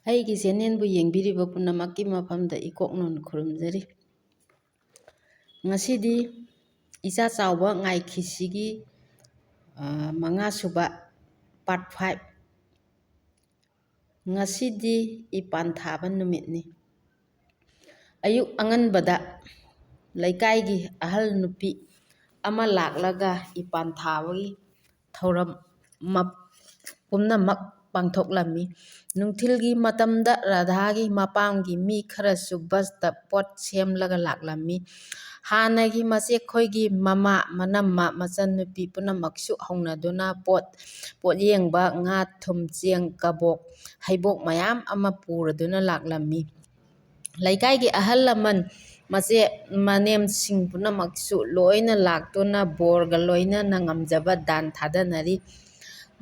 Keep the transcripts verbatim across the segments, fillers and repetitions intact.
ꯑꯩꯒꯤ ꯆꯦꯅꯦꯜꯕꯨ ꯌꯦꯡꯕꯤꯔꯤꯕ ꯄꯨꯝꯅꯃꯛꯀꯤ ꯃꯐꯝꯗ ꯏꯀꯣꯛꯅꯣꯟ ꯈꯨꯔꯨꯝꯖꯔꯤ꯫ ꯉꯁꯤꯗꯤ ꯏꯆꯥ ꯆꯥꯎꯕ ꯉꯥꯏꯈꯤꯁꯤꯒꯤ, ꯑ, ꯃꯉꯥꯁꯨꯕ, part five꯫ ꯉꯁꯤꯗꯤ ꯏꯄꯥꯟ ꯊꯥꯕ ꯅꯨꯃꯤꯠꯅꯤ꯫ ꯑꯌꯨꯛ ꯑꯉꯟꯕꯗ ꯂꯩꯀꯥꯏꯒꯤ ꯑꯍꯜ ꯅꯨꯄꯤ ꯑꯃ ꯂꯥꯛꯂꯒ ꯏꯄꯥꯟ ꯊꯥꯕꯒꯤ ꯊꯧꯔꯝ ꯃꯞ-, ꯄꯨꯝꯅꯃꯛ ꯄꯥꯡꯊꯣꯛꯂꯝꯃꯤ꯫ ꯅꯨꯡꯊꯤꯜꯒꯤ ꯃꯇꯝꯗ ꯔꯥꯙꯥꯒꯤ ꯃꯄꯥꯝꯒꯤ ꯃꯤ ꯈꯔꯁꯨ ꯕꯁꯇ ꯄꯣꯠ ꯁꯦꯝꯂꯒ ꯂꯥꯛꯂꯝꯃꯤ꯫ ꯍꯥꯟꯅꯒꯤ ꯃꯆꯦꯈꯣꯏꯒꯤ ꯃꯃꯥ, ꯃꯅꯝꯃ, ꯃꯆꯟꯅꯨꯄꯤ ꯄꯨꯝꯅꯃꯛꯁꯨ ꯍꯧꯅꯗꯨꯅ ꯄꯣꯠ, ꯄꯣꯠꯌꯦꯡꯕ, ꯉꯥ, ꯊꯨꯝ, ꯆꯦꯡ, ꯀꯕꯣꯛ, ꯍꯩꯕꯣꯛ ꯃꯌꯥꯝ ꯑꯃ ꯄꯨꯔꯗꯨꯅ ꯂꯥꯛꯂꯝꯃꯤ꯫ ꯂꯩꯀꯥꯏꯒꯤ ꯑꯍꯜ ꯂꯃꯟ, ꯃꯆꯦ ꯃꯅꯦꯝꯁꯤꯡ ꯄꯨꯝꯅꯃꯛꯁꯨ ꯂꯣꯏꯅ ꯂꯥꯛꯇꯨꯅ ꯕꯣꯔꯒ ꯂꯣꯏꯅꯅ ꯉꯝꯖꯕ ꯗꯥꯟ ꯊꯥꯗꯅꯔꯤ꯫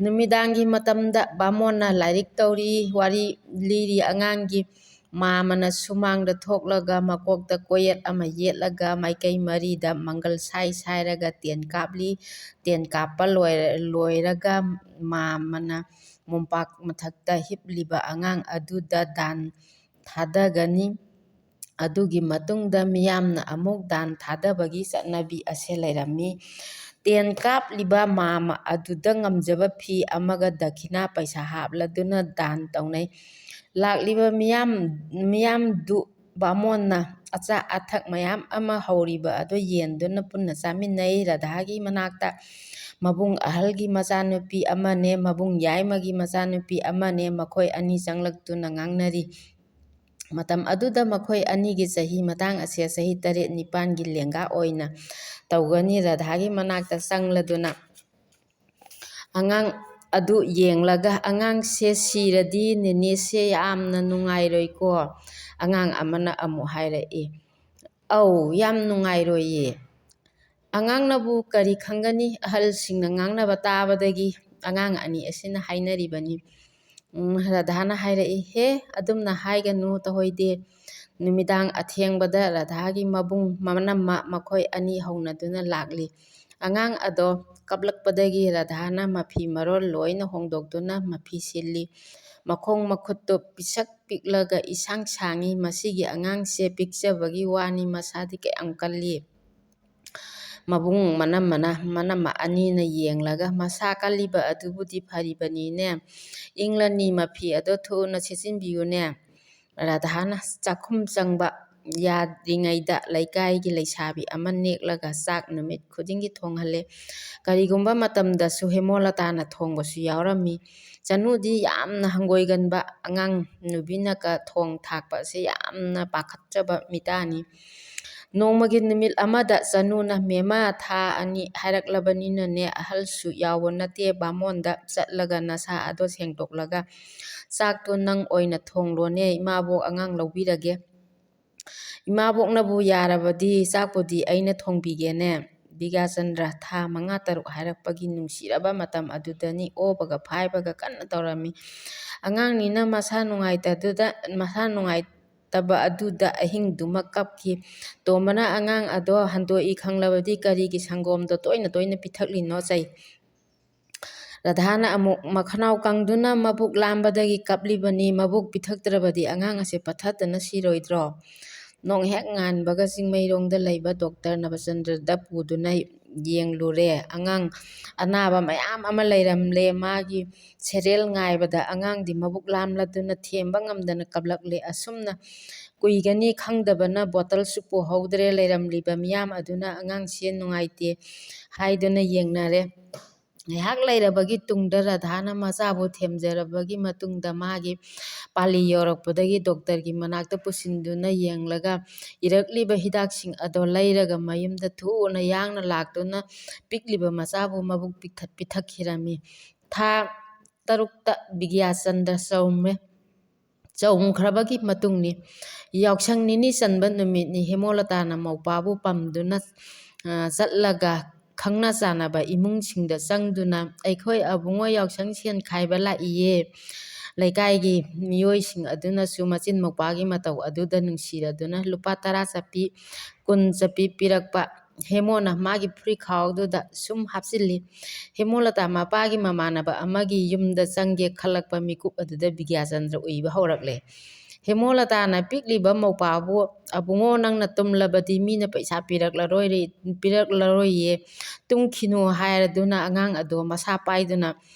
ꯅꯨꯃꯤꯗꯥꯡꯒꯤ ꯃꯇꯝꯗ ꯕꯥꯃꯣꯟꯅ ꯂꯥꯏꯔꯤꯛ ꯇꯧꯔꯤ, ꯋꯥꯔꯤ ꯂꯤꯔꯤ꯫ ꯑꯉꯥꯡꯒꯤ ꯃꯥꯃꯅ ꯁꯨꯃꯥꯡꯗ ꯊꯣꯛꯂꯒ ꯃꯀꯣꯛꯇ ꯀꯣꯌꯦꯠ ꯑꯃ ꯌꯦꯠꯂꯒ ꯃꯥꯏꯀꯩ ꯃꯔꯤꯗ ꯃꯪꯒꯜ ꯁꯥꯏ ꯁꯥꯏꯔꯒ ꯇꯦꯟ ꯀꯥꯞꯂꯤ꯫ ꯇꯦꯟ ꯀꯥꯞꯄ ꯂꯣꯏꯔ-, ꯂꯣꯏꯔꯒ ꯃꯥꯃꯅ ꯃꯣꯝꯄꯥꯛ ꯃꯊꯛꯇ ꯍꯤꯞꯂꯤꯕ ꯑꯉꯥꯡ ꯑꯗꯨꯗ ꯗꯥꯟ ꯊꯥꯗꯒꯅꯤ꯫ ꯑꯗꯨꯒꯤ ꯃꯇꯨꯡꯗ ꯃꯤꯌꯥꯝꯅ ꯑꯃꯨꯛ ꯗꯥꯟ ꯊꯥꯗꯕꯒꯤ ꯆꯠꯅꯕꯤ ꯑꯁꯦ ꯂꯩꯔꯝꯃꯤ꯫ ꯇꯦꯟ ꯀꯥꯞꯂꯤꯕ ꯃꯥꯃ ꯑꯗꯨꯗ ꯉꯝꯖꯕ ꯐꯤ ꯑꯃꯒ ꯗꯈꯤꯅꯥ ꯄꯩꯁꯥ ꯍꯥꯞꯂꯗꯨꯅ ꯗꯥꯟ ꯇꯧꯅꯩ꯫ ꯂꯥꯛꯂꯤꯕ ꯃꯤꯌꯥꯝ, ꯃꯤꯌꯥꯝꯗꯨ ꯕꯥꯃꯣꯟꯅ ꯑꯆꯥ ꯑꯊꯛ ꯃꯌꯥꯝ ꯑꯃ ꯍꯧꯔꯤꯕ ꯑꯗꯨ ꯌꯦꯟꯗꯨꯅ ꯄꯨꯟꯅ ꯆꯥꯃꯤꯟꯅꯩ꯫ ꯔꯥꯙꯥꯒꯤ ꯃꯅꯥꯛꯇ ꯃꯕꯨꯡ ꯑꯍꯜꯒꯤ ꯃꯆꯥꯅꯨꯄꯤ ꯑꯃꯅꯦ, ꯃꯕꯨꯡ ꯌꯥꯏꯃꯒꯤ ꯃꯆꯥꯅꯨꯄꯤ ꯑꯃꯅꯦ, ꯃꯈꯣꯏ ꯑꯅꯤ ꯆꯪꯂꯛꯇꯨꯅ ꯉꯥꯡꯅꯔꯤ꯫ ꯃꯇꯝ ꯑꯗꯨꯗ ꯃꯈꯣꯏ ꯑꯅꯤꯒꯤ ꯆꯍꯤ ꯃꯇꯥꯡ ꯑꯁꯦ ꯆꯍꯤ ꯇꯔꯦꯠ ꯅꯤꯄꯥꯟꯒꯤ ꯂꯦꯡꯒꯥ ꯑꯣꯏꯅ ꯇꯧꯒꯅꯤ꯫ ꯔꯥꯙꯥꯒꯤ ꯃꯅꯥꯛꯇ ꯆꯪꯂꯗꯨꯅ ꯑꯉꯥꯡ ꯑꯗꯨ ꯌꯦꯡꯂꯒ, "ꯑꯉꯥꯡꯁꯦ ꯁꯤꯔꯗꯤ ꯅꯦꯅꯦꯁꯦ ꯌꯥꯝꯅ ꯅꯨꯡꯉꯥꯏꯔꯣꯏꯀꯣ?" ꯑꯉꯥꯡ ꯑꯃꯅ ꯑꯃꯨꯛ ꯍꯥꯏꯔꯛꯏ, "ꯑꯧ, ꯌꯥꯝ ꯅꯨꯡꯉꯥꯏꯔꯣꯏꯌꯦ꯫ ꯑꯉꯥꯡꯅꯕꯨ ꯀꯔꯤ ꯈꯪꯒꯅꯤ? ꯑꯍꯜꯁꯤꯡꯅ ꯉꯥꯡꯅꯕ ꯇꯥꯕꯗꯒꯤ ꯑꯉꯥꯡ ꯑꯅꯤ ꯑꯁꯤꯅ ꯍꯥꯏꯅꯔꯤꯕꯅꯤ꯫" ꯎꯝ, ꯔꯥꯙꯥꯅ ꯍꯥꯏꯔꯛꯏ, "ꯍꯦ, ꯑꯗꯨꯝꯅ ꯍꯥꯏꯒꯅꯨ, ꯇꯧꯍꯣꯏꯗꯦ꯫" ꯅꯨꯃꯤꯗꯥꯡ ꯑꯊꯦꯡꯕꯗ ꯔꯥꯙꯥꯒꯤ ꯃꯕꯨꯡ ꯃꯅꯝꯃ ꯃꯈꯣꯏ ꯑꯅꯤ ꯍꯧꯅꯗꯨꯅ ꯂꯥꯛꯂꯤ꯫ ꯑꯉꯥꯡ ꯑꯗꯣ ꯀꯞꯂꯛꯄꯗꯒꯤ ꯔꯥꯙꯥꯅ ꯃꯐꯤ ꯃꯔꯣꯜ ꯂꯣꯏꯅ ꯍꯣꯡꯗꯣꯛꯇꯨꯅ ꯃꯐꯤ ꯁꯤꯜꯂꯤ꯫ ꯃꯈꯣꯡ ꯃꯈꯨꯠꯇꯨ ꯄꯤꯁꯛ ꯄꯤꯛꯂꯒ ꯏꯁꯥꯡ ꯁꯥꯡꯉꯤ꯫ ꯃꯁꯤꯒꯤ ꯑꯉꯥꯡꯁꯦ ꯄꯤꯛꯆꯕꯒꯤ ꯋꯥꯅꯤ, ꯃꯁꯥꯗꯤ ꯀꯌꯥꯝ ꯀꯜꯂꯤ꯫ ꯃꯕꯨꯡ ꯃꯅꯝꯃꯅ ꯃꯅꯝꯃ ꯑꯅꯤꯅ ꯌꯦꯡꯂꯒ, "ꯃꯁꯥ ꯀꯜꯂꯤꯕ ꯑꯗꯨꯕꯨꯗꯤ ꯐꯔꯤꯕꯅꯤꯅꯦ, ꯏꯪꯂꯅꯤ, ꯃꯐꯤ ꯑꯗꯣ ꯊꯨꯅ ꯁꯦꯠꯆꯤꯟꯕꯤꯌꯨꯅꯦ"꯫ ꯔꯥꯙꯥꯅ ꯆꯥꯛꯈꯨꯝ ꯆꯪꯕ ꯌꯥꯗ꯭ꯔꯤꯉꯩꯗ ꯂꯩꯀꯥꯏꯒꯤ ꯂꯩꯁꯥꯕꯤ ꯑꯃ ꯅꯦꯛꯂꯒ ꯆꯥꯛ ꯅꯨꯃꯤꯠ ꯈꯨꯗꯤꯡꯒꯤ ꯊꯣꯡꯍꯜꯂꯦ꯫ ꯀꯔꯤꯒꯨꯝꯕ ꯃꯇꯝꯗꯁꯨ ꯍꯦꯃꯣꯂꯇꯥꯅ ꯊꯣꯡꯕꯁꯨ ꯌꯥꯎꯔꯝꯃꯤ꯫ ꯆꯅꯨꯗꯤ ꯌꯥꯝꯅ ꯍꯪꯒꯣꯏꯒꯟꯕ ꯑꯉꯥꯡ ꯅꯨꯕꯤꯅꯒ ꯊꯣꯡ ꯊꯥꯛꯄ ꯑꯁꯤ ꯌꯥꯝꯅ ꯄꯥꯈꯠꯆꯕ ꯃꯤꯇꯥꯅꯤ꯫ ꯅꯣꯡꯃꯒꯤ ꯅꯨꯃꯤꯠ ꯑꯃꯗ ꯆꯅꯨꯅ, "ꯃꯦꯃꯥ, ꯊꯥ ꯑꯅꯤ ꯍꯥꯏꯔꯛꯂꯕꯅꯤꯅꯅꯦ, ꯑꯍꯜꯁꯨ ꯌꯥꯎꯕ ꯅꯠꯇꯦ, ꯕꯥꯃꯣꯟꯗ ꯆꯠꯂꯒ ꯅꯁꯥ ꯑꯗꯣ ꯁꯦꯡꯗꯣꯛꯂꯒ ꯆꯥꯛꯇꯣ ꯅꯪ ꯑꯣꯏꯅ ꯊꯣꯡꯂꯣꯅꯦ, ꯏꯃꯥꯕꯣꯛ ꯑꯉꯥꯡ ꯂꯧꯕꯤꯔꯒꯦ"꯫ "ꯏꯃꯥꯕꯣꯛꯅꯕꯨ ꯌꯥꯔꯕꯗꯤ ꯆꯥꯛꯄꯨꯗꯤ ꯑꯩꯅ ꯊꯣꯡꯕꯤꯒꯦꯅꯦ"꯫ ꯕꯤꯒ꯭ꯌꯥꯆꯟꯗ꯭ꯔ ꯊꯥ ꯃꯉꯥ ꯇꯔꯨꯛ ꯍꯥꯏꯔꯛꯄꯒꯤ ꯅꯨꯡꯁꯤꯔꯕ ꯃꯇꯝ ꯑꯗꯨꯗꯅꯤ ꯑꯣꯕꯒ ꯐꯥꯏꯕꯒ ꯀꯟꯅ ꯇꯧꯔꯝꯃꯤ꯫ ꯑꯉꯥꯡꯅꯤꯅ ꯃꯁꯥ ꯅꯨꯡꯉꯥꯏꯇꯗꯨꯗ, ꯃꯁꯥ ꯅꯨꯡꯉꯥꯏꯇꯕ ꯑꯗꯨꯗ ꯑꯍꯤꯡꯗꯨꯃ ꯀꯞꯈꯤ꯫ ꯇꯣꯝꯕꯅ ꯑꯉꯥꯡ ꯑꯗꯣ ꯍꯟꯗꯣꯛꯏ ꯈꯪꯂꯕꯗꯤ ꯀꯔꯤꯒꯤ ꯁꯪꯒꯣꯝꯗꯣ ꯇꯣꯏꯅ ꯇꯣꯏꯅ ꯄꯤꯊꯛꯂꯤꯅꯣ ꯆꯩ꯫ ꯔꯥꯙꯥꯅ ꯑꯃꯨꯛ ꯃꯈꯅꯥꯎ ꯀꯪꯗꯨꯅ ꯃꯕꯨꯛ ꯂꯥꯝꯕꯗꯒꯤ ꯀꯞꯂꯤꯕꯅꯤ꯫ ꯃꯕꯨꯛ ꯄꯤꯊꯛꯇ꯭ꯔꯕꯗꯤ ꯑꯉꯥꯡ ꯑꯁꯦ ꯄꯠꯊꯗꯅ ꯁꯤꯔꯣꯏꯗ꯭ꯔꯣ? ꯅꯣꯡ ꯍꯦꯛ ꯉꯥꯟꯕꯒ ꯆꯤꯡꯃꯩꯔꯣꯡꯗ ꯂꯩꯕ ꯗꯣꯛꯇꯔ ꯅꯕꯆꯟꯗ꯭ꯔꯗ ꯄꯨꯗꯨꯅ ꯌꯦꯡꯂꯨꯔꯦ꯫ ꯑꯉꯥꯡ ꯑꯅꯥꯕ ꯃꯌꯥꯝ ꯑꯃ ꯂꯩꯔꯝꯂꯦ꯫ ꯃꯥꯒꯤ ꯁꯦꯔꯦꯜ ꯉꯥꯏꯕꯗ ꯑꯉꯥꯡꯗꯤ ꯃꯕꯨꯛ ꯂꯥꯝꯂꯗꯨꯅ ꯊꯦꯝꯕ ꯉꯝꯗꯅ ꯀꯞꯂꯛꯂꯦ꯫ ꯑꯁꯨꯝꯅ ꯀꯨꯏꯒꯅꯤ ꯈꯪꯗꯕꯅ ꯕꯣꯇꯜꯁꯨ ꯄꯨꯍꯧꯗ꯭ꯔꯦ꯫ ꯂꯩꯔꯝꯂꯤꯕ ꯃꯤꯌꯥꯝ ꯑꯗꯨꯅ ꯑꯉꯥꯡꯁꯦ ꯅꯨꯡꯉꯥꯏꯇꯦ ꯍꯥꯏꯗꯨꯅ ꯌꯦꯡꯅꯔꯦ꯫ ꯉꯥꯏꯍꯥꯛ ꯂꯩꯔꯕꯒꯤ ꯇꯨꯡꯗ ꯔꯥꯙꯥꯅ ꯃꯆꯥꯕꯨ ꯊꯦꯝꯖꯔꯕꯒꯤ ꯃꯇꯨꯡꯗ ꯃꯥꯒꯤ ꯄꯥꯂꯤ ꯌꯧꯔꯛꯄꯗꯒꯤ ꯗꯣꯛꯇꯔꯒꯤ ꯃꯅꯥꯛꯇ ꯄꯨꯁꯤꯟꯗꯨꯅ ꯌꯦꯡꯂꯒ ꯏꯔꯛꯂꯤꯕ ꯍꯤꯗꯥꯛꯁꯤꯡ ꯑꯗꯣ ꯂꯩꯔꯒ ꯃꯌꯨꯝꯗ ꯊꯨꯅ ꯌꯥꯡꯅ ꯂꯥꯛꯇꯨꯅ ꯄꯤꯛꯂꯤꯕ ꯃꯆꯥꯕꯨ ꯃꯕꯨꯛ ꯄꯤꯛꯊꯠ-, ꯄꯤꯊꯛꯈꯤꯔꯝꯃꯤ꯫ ꯊꯥ ꯇꯔꯨꯛꯇ ꯕꯤꯒ꯭ꯌꯥꯆꯟꯗ꯭ꯔ ꯆꯧꯃꯦ꯫ ꯆꯧꯈ꯭ꯔꯕꯒꯤ ꯃꯇꯨꯡꯅꯤ꯫ ꯌꯥꯎꯁꯪ ꯅꯤꯅꯤ ꯆꯟꯕ ꯅꯨꯃꯤꯠꯅꯤ꯫ ꯍꯦꯃꯣꯂꯇꯥꯅ ꯃꯧꯄꯥꯕꯨ ꯄꯝꯗꯨꯅ, ꯑ, ꯆꯠꯂꯒ ꯈꯪꯅ ꯆꯥꯟꯅꯕ ꯏꯃꯨꯡꯁꯤꯡꯗ ꯆꯪꯗꯨꯅ, "ꯑꯩꯈꯣꯏ ꯑꯕꯨꯡꯉꯣ ꯌꯥꯎꯁꯪ ꯁꯦꯟ ꯈꯥꯏꯕ ꯂꯥꯛꯏꯌꯦ"꯫ ꯂꯩꯀꯥꯏꯒꯤ ꯃꯤꯑꯣꯏꯁꯤꯡ ꯑꯗꯨꯅꯁꯨ ꯃꯆꯤꯟ ꯃꯧꯄꯥꯒꯤ ꯃꯇꯧ ꯑꯗꯨꯗ ꯅꯨꯡꯁꯤꯔꯗꯨꯅ ꯂꯨꯄꯥ ꯇꯔꯥ ꯆꯞꯄꯤ, ꯀꯨꯟ ꯆꯞꯄꯤ ꯄꯤꯔꯛꯄ꯫ ꯍꯦꯃꯣꯅ ꯃꯥꯒꯤ ꯐꯨꯔꯤꯠꯈꯥꯎꯗꯨꯗ ꯁꯨꯝ ꯍꯥꯞꯆꯤꯜꯂꯤ꯫ ꯍꯦꯃꯣꯂꯇꯥ ꯃꯄꯥꯒꯤ ꯃꯃꯥꯟꯅꯕ ꯑꯃꯒꯤ ꯌꯨꯝꯗ ꯆꯪꯒꯦ ꯈꯜꯂꯛꯄ ꯃꯤꯀꯨꯞ ꯑꯗꯨꯗ ꯕꯤꯒ꯭ꯌꯥꯆꯟꯗ꯭ꯔ ꯎꯏꯕ ꯍꯧꯔꯛꯂꯦ꯫ ꯍꯦꯃꯣꯂꯇꯥꯅ ꯄꯤꯛꯂꯤꯕ ꯃꯧꯄꯥꯕꯨ, "ꯑꯕꯨꯡꯉꯣ, ꯅꯪꯅ ꯇꯨꯝꯂꯕꯗꯤ ꯃꯤꯅ ꯄꯩꯁꯥ ꯄꯤꯔꯛꯂꯔꯣꯏꯔꯦ-, ꯄꯤꯔꯛꯂꯔꯣꯏꯌꯦ꯫ ꯇꯨꯝꯈꯤꯅꯨ," ꯍꯥꯏꯔꯗꯨꯅ ꯑꯉꯥꯡ ꯑꯗꯣ ꯃꯁꯥ ꯄꯥꯏꯗꯨꯅ,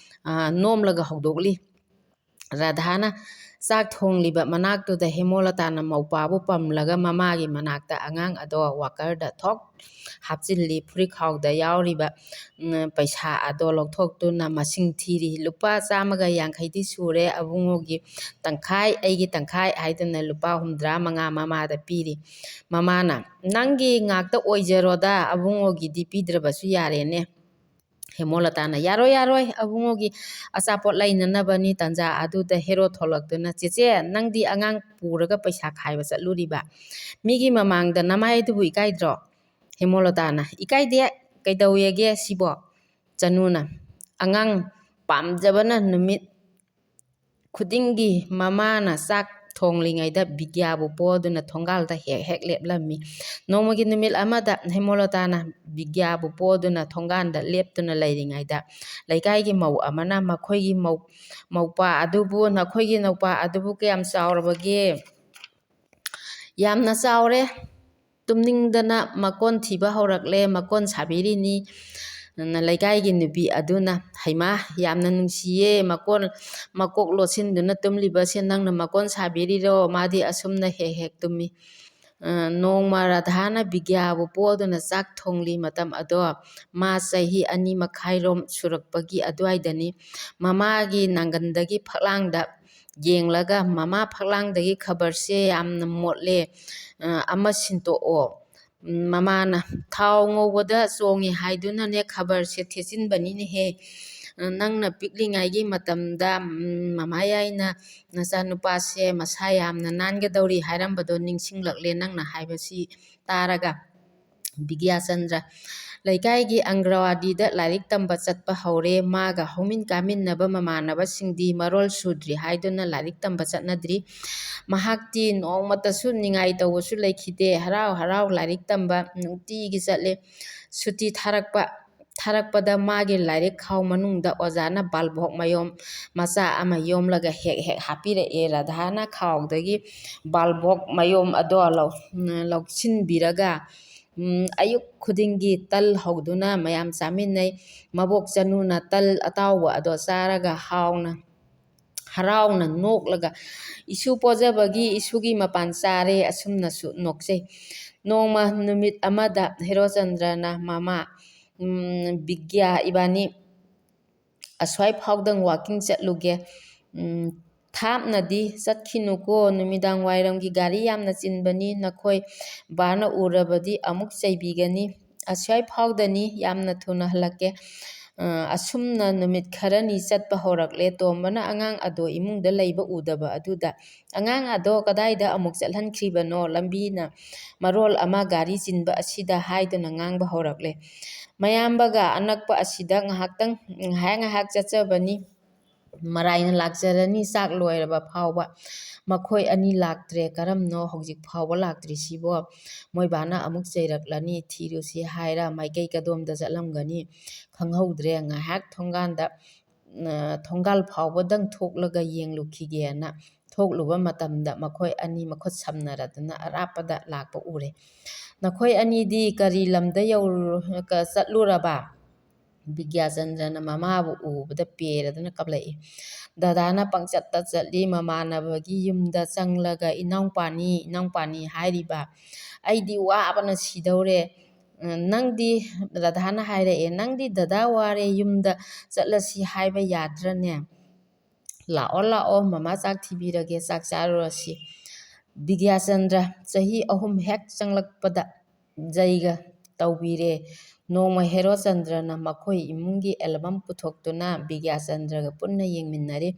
ꯑ, ꯅꯣꯝꯂꯒ ꯍꯧꯗꯣꯛꯂꯤ꯫ ꯔꯥꯙꯥꯅ ꯆꯥꯛ ꯊꯣꯡꯂꯤꯕ ꯃꯅꯥꯛꯇꯨꯗ ꯍꯦꯃꯣꯂꯇꯥꯅ ꯃꯧꯄꯥꯕꯨ ꯄꯝꯂꯒ ꯃꯃꯥꯒꯤ ꯃꯅꯥꯛꯇ ꯑꯉꯥꯡ ꯑꯗꯣ ꯋꯥꯀꯔꯗ ꯊꯣꯛ ꯍꯥꯞꯆꯤꯜꯂꯤ꯫ ꯐꯨꯔꯤꯠꯈꯥꯎꯗ ꯌꯥꯎꯔꯤꯕ, ꯎꯝ, ꯄꯩꯁꯥ ꯑꯗꯣ ꯂꯧꯊꯣꯛꯇꯨꯅ ꯃꯁꯤꯡ ꯊꯤꯔꯤ꯫ "ꯂꯨꯄꯥ ꯆꯥꯝꯃꯒ ꯌꯥꯡꯈꯩꯗꯤ ꯁꯨꯔꯦ, ꯑꯕꯨꯡꯉꯣꯒꯤ ꯇꯪꯈꯥꯏ, ꯑꯩꯒꯤ ꯇꯪꯈꯥꯏ" ꯍꯥꯏꯗꯨꯅ ꯂꯨꯄꯥ ꯍꯨꯝꯗ꯭ꯔꯥ ꯃꯉꯥ ꯃꯃꯥꯗ ꯄꯤꯔꯤ꯫ ꯃꯃꯥꯅ, "ꯅꯪꯒꯤ ꯉꯥꯛꯇ ꯑꯣꯏꯖꯔꯣꯗ, ꯑꯕꯨꯡꯉꯣꯒꯤꯗꯤ ꯄꯤꯗ꯭ꯔꯕꯁꯨ ꯌꯥꯔꯦꯅꯦ?" ꯍꯦꯃꯣꯂꯇꯥꯅ, "ꯌꯥꯔꯣꯏ, ꯌꯥꯔꯣꯏ, ꯑꯕꯨꯡꯉꯣꯒꯤ ꯑꯆꯥꯄꯣꯠ ꯂꯩꯅꯅꯕꯅꯤ"꯫ ꯇꯟꯖꯥ ꯑꯗꯨꯗ ꯍꯦꯔꯣ ꯊꯣꯛꯂꯛꯇꯨꯅ, "ꯆꯦꯆꯦ, ꯅꯪꯗꯤ ꯑꯉꯥꯡ ꯄꯨꯔꯒ ꯄꯩꯁꯥ ꯈꯥꯏꯕ ꯆꯠꯂꯨꯔꯤꯕ? ꯃꯤꯒꯤ ꯃꯃꯥꯡꯗ ꯅꯃꯥꯏꯗꯨꯕꯨ ꯏꯀꯥꯏꯗ꯭ꯔꯣ?" ꯍꯦꯃꯣꯂꯇꯥꯅ, "ꯏꯀꯥꯏꯗꯦ, ꯀꯩꯗꯧꯋꯦꯒꯦ ꯁꯤꯕꯣ?" ꯆꯅꯨꯅ, "ꯑꯉꯥꯡ ꯄꯥꯝꯖꯕꯅ ꯅꯨꯃꯤꯠ ꯈꯨꯗꯤꯡꯒꯤ ꯃꯃꯥꯅ ꯆꯥꯛ ꯊꯣꯡꯂꯤꯉꯩꯗ ꯕꯤꯒ꯭ꯌꯥꯕꯨ ꯄꯣꯗꯨꯅ ꯊꯣꯡꯒꯥꯜꯗ ꯍꯦꯛ ꯍꯦꯛ ꯂꯦꯞꯂꯝꯃꯤ꯫ ꯅꯣꯡꯃꯒꯤ ꯅꯨꯃꯤꯠ ꯑꯃꯗ ꯍꯦꯃꯣꯂꯇꯥꯅ ꯕꯤꯒ꯭ꯌꯥꯕꯨ ꯄꯣꯗꯨꯅ ꯊꯣꯡꯒꯥꯜꯗ ꯂꯦꯞꯇꯨꯅ ꯂꯩꯔꯤꯉꯩꯗ, ꯂꯩꯀꯥꯏꯒꯤ ꯃꯧ ꯑꯃꯅ ꯃꯈꯣꯏꯒꯤ ꯃꯧ-, ꯃꯧꯄꯥ ꯑꯗꯨꯕꯨ, "ꯅꯈꯣꯏꯒꯤ ꯅꯧꯄꯥ ꯑꯗꯨꯕꯨ ꯀꯌꯥꯝ ꯆꯥꯎꯔꯕꯒꯦ?" "ꯌꯥꯝꯅ ꯆꯥꯎꯔꯦ꯫ ꯇꯨꯝꯅꯤꯡꯗꯅ ꯃꯀꯣꯟ ꯊꯤꯕ ꯍꯧꯔꯛꯂꯦ, ꯃꯀꯣꯟ ꯁꯥꯕꯤꯔꯤꯅꯤ"꯫ ꯂꯩꯀꯥꯏꯒꯤ ꯅꯨꯄꯤ ꯑꯗꯨꯅ, "ꯍꯩꯃꯥ, ꯌꯥꯝꯅ ꯅꯨꯡꯁꯤꯌꯦ, ꯃꯀꯣꯟ, ꯃꯀꯣꯛ ꯂꯣꯠꯁꯤꯟꯗꯨꯅ ꯇꯨꯝꯂꯤꯕꯁꯦ ꯅꯪꯅ ꯃꯀꯣꯟ ꯁꯥꯕꯤꯔꯤꯔꯣ? ꯃꯥꯗꯤ ꯑꯁꯨꯝꯅ ꯍꯦꯛ ꯍꯦꯛ ꯇꯨꯝꯃꯤ"꯫ ꯑ, ꯅꯣꯡꯃ ꯔꯥꯙꯥꯅ ꯕꯤꯒ꯭ꯌꯥꯕꯨ ꯄꯣꯗꯨꯅ ꯆꯥꯛ ꯊꯣꯡꯂꯤ꯫ ꯃꯇꯝ ꯑꯗꯣ ꯃꯥ ꯆꯍꯤ ꯑꯅꯤ ꯃꯈꯥꯏꯔꯣꯝ ꯁꯨꯔꯛꯄꯒꯤ ꯑꯗꯨꯋꯥꯏꯗꯅꯤ꯫ ꯃꯃꯥꯒꯤ ꯅꯥꯡꯒꯟꯗꯒꯤ ꯐꯛꯂꯥꯡꯗ ꯌꯦꯡꯂꯒ, "ꯃꯃꯥ, ꯐꯛꯂꯥꯡꯗꯒꯤ ꯈꯕꯔꯁꯦ ꯌꯥꯝꯅ ꯃꯣꯠꯂꯦ, ꯑ, ꯑꯃ ꯁꯤꯟꯇꯣꯛꯑꯣ"꯫ ꯎꯝ, ꯃꯃꯥꯅ, "ꯊꯥꯎ ꯉꯧꯕꯗ ꯆꯣꯡꯉꯤ ꯍꯥꯏꯗꯨꯅꯅꯦ ꯈꯕꯔꯁꯦ ꯊꯦꯠꯆꯤꯟꯕꯅꯤꯅꯦꯍꯦ꯫ ꯑ, ꯅꯪꯅ ꯄꯤꯛꯂꯤꯉꯩꯒꯤ ꯃꯇꯝꯗ, ꯎꯝ, ꯃꯃꯥ ꯌꯥꯏꯅ ꯅꯆꯥꯅꯨꯄꯥꯁꯦ ꯃꯁꯥ ꯌꯥꯝꯅ ꯅꯥꯟꯒꯗꯧꯔꯤ ꯍꯥꯏꯔꯝꯕꯗꯣ ꯅꯤꯡꯁꯤꯡꯂꯛꯂꯦ ꯅꯪꯅ ꯍꯥꯏꯕꯁꯤ ꯇꯥꯔꯒ"꯫ ꯕꯤꯒ꯭ꯌꯥꯆꯟꯗ꯭ꯔ, ꯂꯩꯀꯥꯏꯒꯤ ꯑꯪꯒ꯭ꯔꯋꯥꯗꯤꯗ ꯂꯥꯏꯔꯤꯛ ꯇꯝꯕ ꯆꯠꯄ ꯍꯧꯔꯦ꯫ ꯃꯥꯒ ꯍꯧꯃꯤꯟ ꯀꯥꯃꯤꯟꯅꯕ ꯃꯃꯥꯟꯅꯕꯁꯤꯡꯗꯤ ꯃꯔꯣꯜ ꯁꯨꯗ꯭ꯔꯤ ꯍꯥꯏꯗꯨꯅ ꯂꯥꯏꯔꯤꯛ ꯇꯝꯕ ꯆꯠꯅꯗ꯭ꯔꯤ꯫ ꯃꯍꯥꯛꯇꯤ ꯅꯣꯡꯃꯇꯁꯨ ꯅꯤꯡꯉꯥꯏ ꯇꯧꯕꯁꯨ ꯂꯩꯈꯤꯗꯦ꯫ ꯍꯔꯥꯎ ꯍꯔꯥꯎ ꯂꯥꯏꯔꯤꯛ ꯇꯝꯕ ꯅꯨꯡꯇꯤꯒꯤ ꯆꯠꯂꯦ꯫ ꯁꯨꯇꯤ ꯊꯥꯔꯛꯄ, ꯊꯥꯔꯛꯄꯗ ꯃꯥꯒꯤ ꯂꯥꯏꯔꯤꯛ ꯈꯥꯎ ꯃꯅꯨꯡꯗ ꯑꯣꯖꯥꯅ ꯕꯥꯜꯕꯣꯛ ꯃꯌꯣꯝ ꯃꯆꯥ ꯑꯃ ꯌꯣꯝꯂꯒ ꯍꯦꯛ ꯍꯦꯛ ꯍꯥꯞꯄꯤꯔꯛꯑꯦ꯫ ꯔꯥꯙꯥꯅ ꯈꯥꯎꯗꯒꯤ ꯕꯥꯜꯕꯣꯛ ꯃꯌꯣꯝ ꯑꯗꯣ ꯂꯧ-, ꯂꯧꯁꯤꯟꯕꯤꯔꯒ, ꯎꯝ, ꯑꯌꯨꯛ ꯈꯨꯗꯤꯡꯒꯤ ꯇꯜ ꯍꯧꯗꯨꯅ ꯃꯌꯥꯝ ꯆꯥꯃꯤꯟꯅꯩ꯫ ꯃꯕꯣꯛ ꯆꯅꯨꯅ ꯇꯜ ꯑꯇꯥꯎꯕ ꯑꯗꯣ ꯆꯥꯔꯒ ꯍꯥꯎꯅ, ꯍꯔꯥꯎꯅ ꯅꯣꯛꯂꯒ, "ꯏꯁꯨ ꯄꯣꯖꯕꯒꯤ ꯏꯁꯨꯒꯤ ꯃꯄꯥꯟ ꯆꯥꯔꯦ", ꯑꯁꯨꯝꯅꯁꯨ ꯅꯣꯛꯆꯩ꯫ ꯅꯣꯡꯃ ꯅꯨꯃꯤꯠ ꯑꯃꯗ ꯍꯦꯔꯣꯆꯟꯗ꯭ꯔꯅ, "ꯃꯃꯥ, ꯎꯝ, ꯕꯤꯒ꯭ꯌꯥ ꯏꯕꯥꯅꯤ ꯑꯁ꯭ꯋꯥꯏ ꯐꯥꯎꯗꯪ walking ꯆꯠꯂꯨꯒꯦ꯫ ꯎꯝ, ꯊꯥꯞꯅꯗꯤ ꯆꯠꯈꯤꯅꯨꯀꯣ, ꯅꯨꯃꯤꯗꯥꯡ ꯋꯥꯏꯔꯝꯒꯤ ꯒꯥꯔꯤ ꯌꯥꯝꯅ ꯆꯤꯟꯕꯅꯤ, ꯅꯈꯣꯏ ꯕꯥꯅ ꯎꯔꯕꯗꯤ ꯑꯃꯨꯛ ꯆꯩꯕꯤꯒꯅꯤ꯫ ꯑꯁ꯭ꯋꯥꯏ ꯐꯥꯎꯗꯅꯤ, ꯌꯥꯝꯅ ꯊꯨꯅ ꯍꯜꯂꯛꯀꯦ꯫" ꯑ, ꯑꯁꯨꯝꯅ ꯅꯨꯃꯤꯠ ꯈꯔꯅꯤ ꯆꯠꯄ ꯍꯧꯔꯛꯂꯦ꯫ ꯇꯣꯝꯕꯅ ꯑꯉꯥꯡ ꯑꯗꯣ ꯏꯃꯨꯡꯗ ꯂꯩꯕ ꯎꯗꯕ ꯑꯗꯨꯗ, "ꯑꯉꯥꯡ ꯑꯗꯣ ꯀꯗꯥꯏꯗ ꯑꯃꯨꯛ ꯆꯠꯍꯟꯈ꯭ꯔꯤꯕꯅꯣ? ꯂꯝꯕꯤꯅ ꯃꯔꯣꯜ ꯑꯃ ꯒꯥꯔꯤ ꯆꯤꯟꯕ ꯑꯁꯤꯗ", ꯍꯥꯏꯗꯨꯅ ꯉꯥꯡꯕ ꯍꯧꯔꯛꯂꯦ꯫ "ꯃꯌꯥꯝꯕꯒ ꯑꯅꯛꯄ ꯑꯁꯤꯗ ꯉꯥꯏꯍꯥꯛꯇꯪ, ꯉꯥꯏꯍꯥꯛ ꯉꯥꯏꯍꯥꯛ ꯆꯠꯆꯕꯅꯤ꯫ ꯃꯔꯥꯏꯅ ꯂꯥꯛꯆꯔꯅꯤ ꯆꯥꯛ ꯂꯣꯏꯔꯕ ꯐꯥꯎꯕ꯫ ꯃꯈꯣꯏ ꯑꯅꯤ ꯂꯥꯛꯇ꯭ꯔꯦ꯫ ꯀꯔꯝꯅꯣ ꯍꯧꯖꯤꯛ ꯐꯥꯎꯕ ꯂꯥꯛꯇ꯭ꯔꯤꯁꯤꯕꯣ? ꯃꯣꯏ ꯕꯥꯅ ꯑꯃꯨꯛ ꯆꯩꯔꯛꯂꯅꯤ, ꯊꯤꯔꯨꯁꯤ ꯍꯥꯏꯔ ꯃꯥꯏꯀꯩ ꯀꯗꯣꯝꯗ ꯆꯠꯂꯝꯒꯅꯤ ꯈꯪꯍꯧꯗ꯭ꯔꯦ꯫ ꯉꯥꯏꯍꯥꯛ ꯊꯣꯡꯒꯥꯟꯗ, ꯑ, ꯊꯣꯡꯒꯥꯜ ꯐꯥꯎꯕꯗꯪ ꯊꯣꯛꯂꯒ ꯌꯦꯡꯂꯨꯈꯤꯒꯦꯅ ꯊꯣꯛꯂꯨꯕ ꯃꯇꯝꯗ ꯃꯈꯣꯏ ꯑꯅꯤ ꯃꯈꯨꯠ ꯁꯝꯅꯔꯗꯨꯅ ꯑꯔꯥꯞꯄꯗ ꯂꯥꯛꯄ ꯎꯔꯦ꯫ "ꯅꯈꯣꯏ ꯑꯅꯤꯗꯤ ꯀꯔꯤ ꯂꯝꯗ ꯌꯧꯔꯨ-, ꯀ-, ꯆꯠꯂꯨꯔꯕ?" ꯕꯤꯒ꯭ꯌꯥꯆꯟꯗ꯭ꯔꯅ ꯃꯃꯥꯕꯨ ꯎꯕꯗ ꯄꯦꯔꯗꯨꯅ ꯀꯞꯂꯛꯏ꯫ "ꯗꯗꯥꯅ ꯄꯪꯆꯠꯇ ꯆꯠꯂꯤ, ꯃꯃꯥꯟꯅꯕꯒꯤ ꯌꯨꯝꯗ ꯆꯪꯂꯒ ꯏꯅꯥꯎꯄꯥꯅꯤ, ꯏꯅꯥꯎꯄꯥꯅꯤ ꯍꯥꯏꯔꯤꯕ꯫ ꯑꯩꯗꯤ ꯋꯥꯕꯅ ꯁꯤꯗꯧꯔꯦ꯫ ꯅꯪꯗꯤ", ꯔꯥꯙꯥꯅ ꯍꯥꯏꯔꯛꯑꯦ, "ꯅꯪꯗꯤ ꯗꯗꯥ ꯋꯥꯔꯦ, ꯌꯨꯝꯗ ꯆꯠꯂꯁꯤ ꯍꯥꯏꯕ ꯌꯥꯗ꯭ꯔꯅꯦ? ꯂꯥꯛꯑꯣ, ꯂꯥꯛꯑꯣ, ꯃꯃꯥ ꯆꯥꯛ ꯊꯤꯕꯤꯔꯒꯦ, ꯆꯥꯛ ꯆꯥꯔꯨꯔꯁꯤ꯫" ꯕꯤꯒ꯭ꯌꯥꯆꯟꯗ꯭ꯔ ꯆꯍꯤ ꯑꯍꯨꯝ ꯍꯦꯛ ꯆꯪꯂꯛꯄꯗ ꯖꯩꯒ ꯇꯧꯕꯤꯔꯦ꯫ ꯅꯣꯡꯃ ꯍꯦꯔꯣꯆꯟꯗ꯭ꯔꯅ ꯃꯈꯣꯏ ꯏꯃꯨꯡꯒꯤ album ꯄꯨꯊꯣꯛꯇꯨꯅ ꯕꯤꯒ꯭ꯌꯥꯆꯟꯗ꯭ꯔꯒ ꯄꯨꯟꯅ ꯌꯦꯡꯃꯤꯟꯅꯔꯤ꯫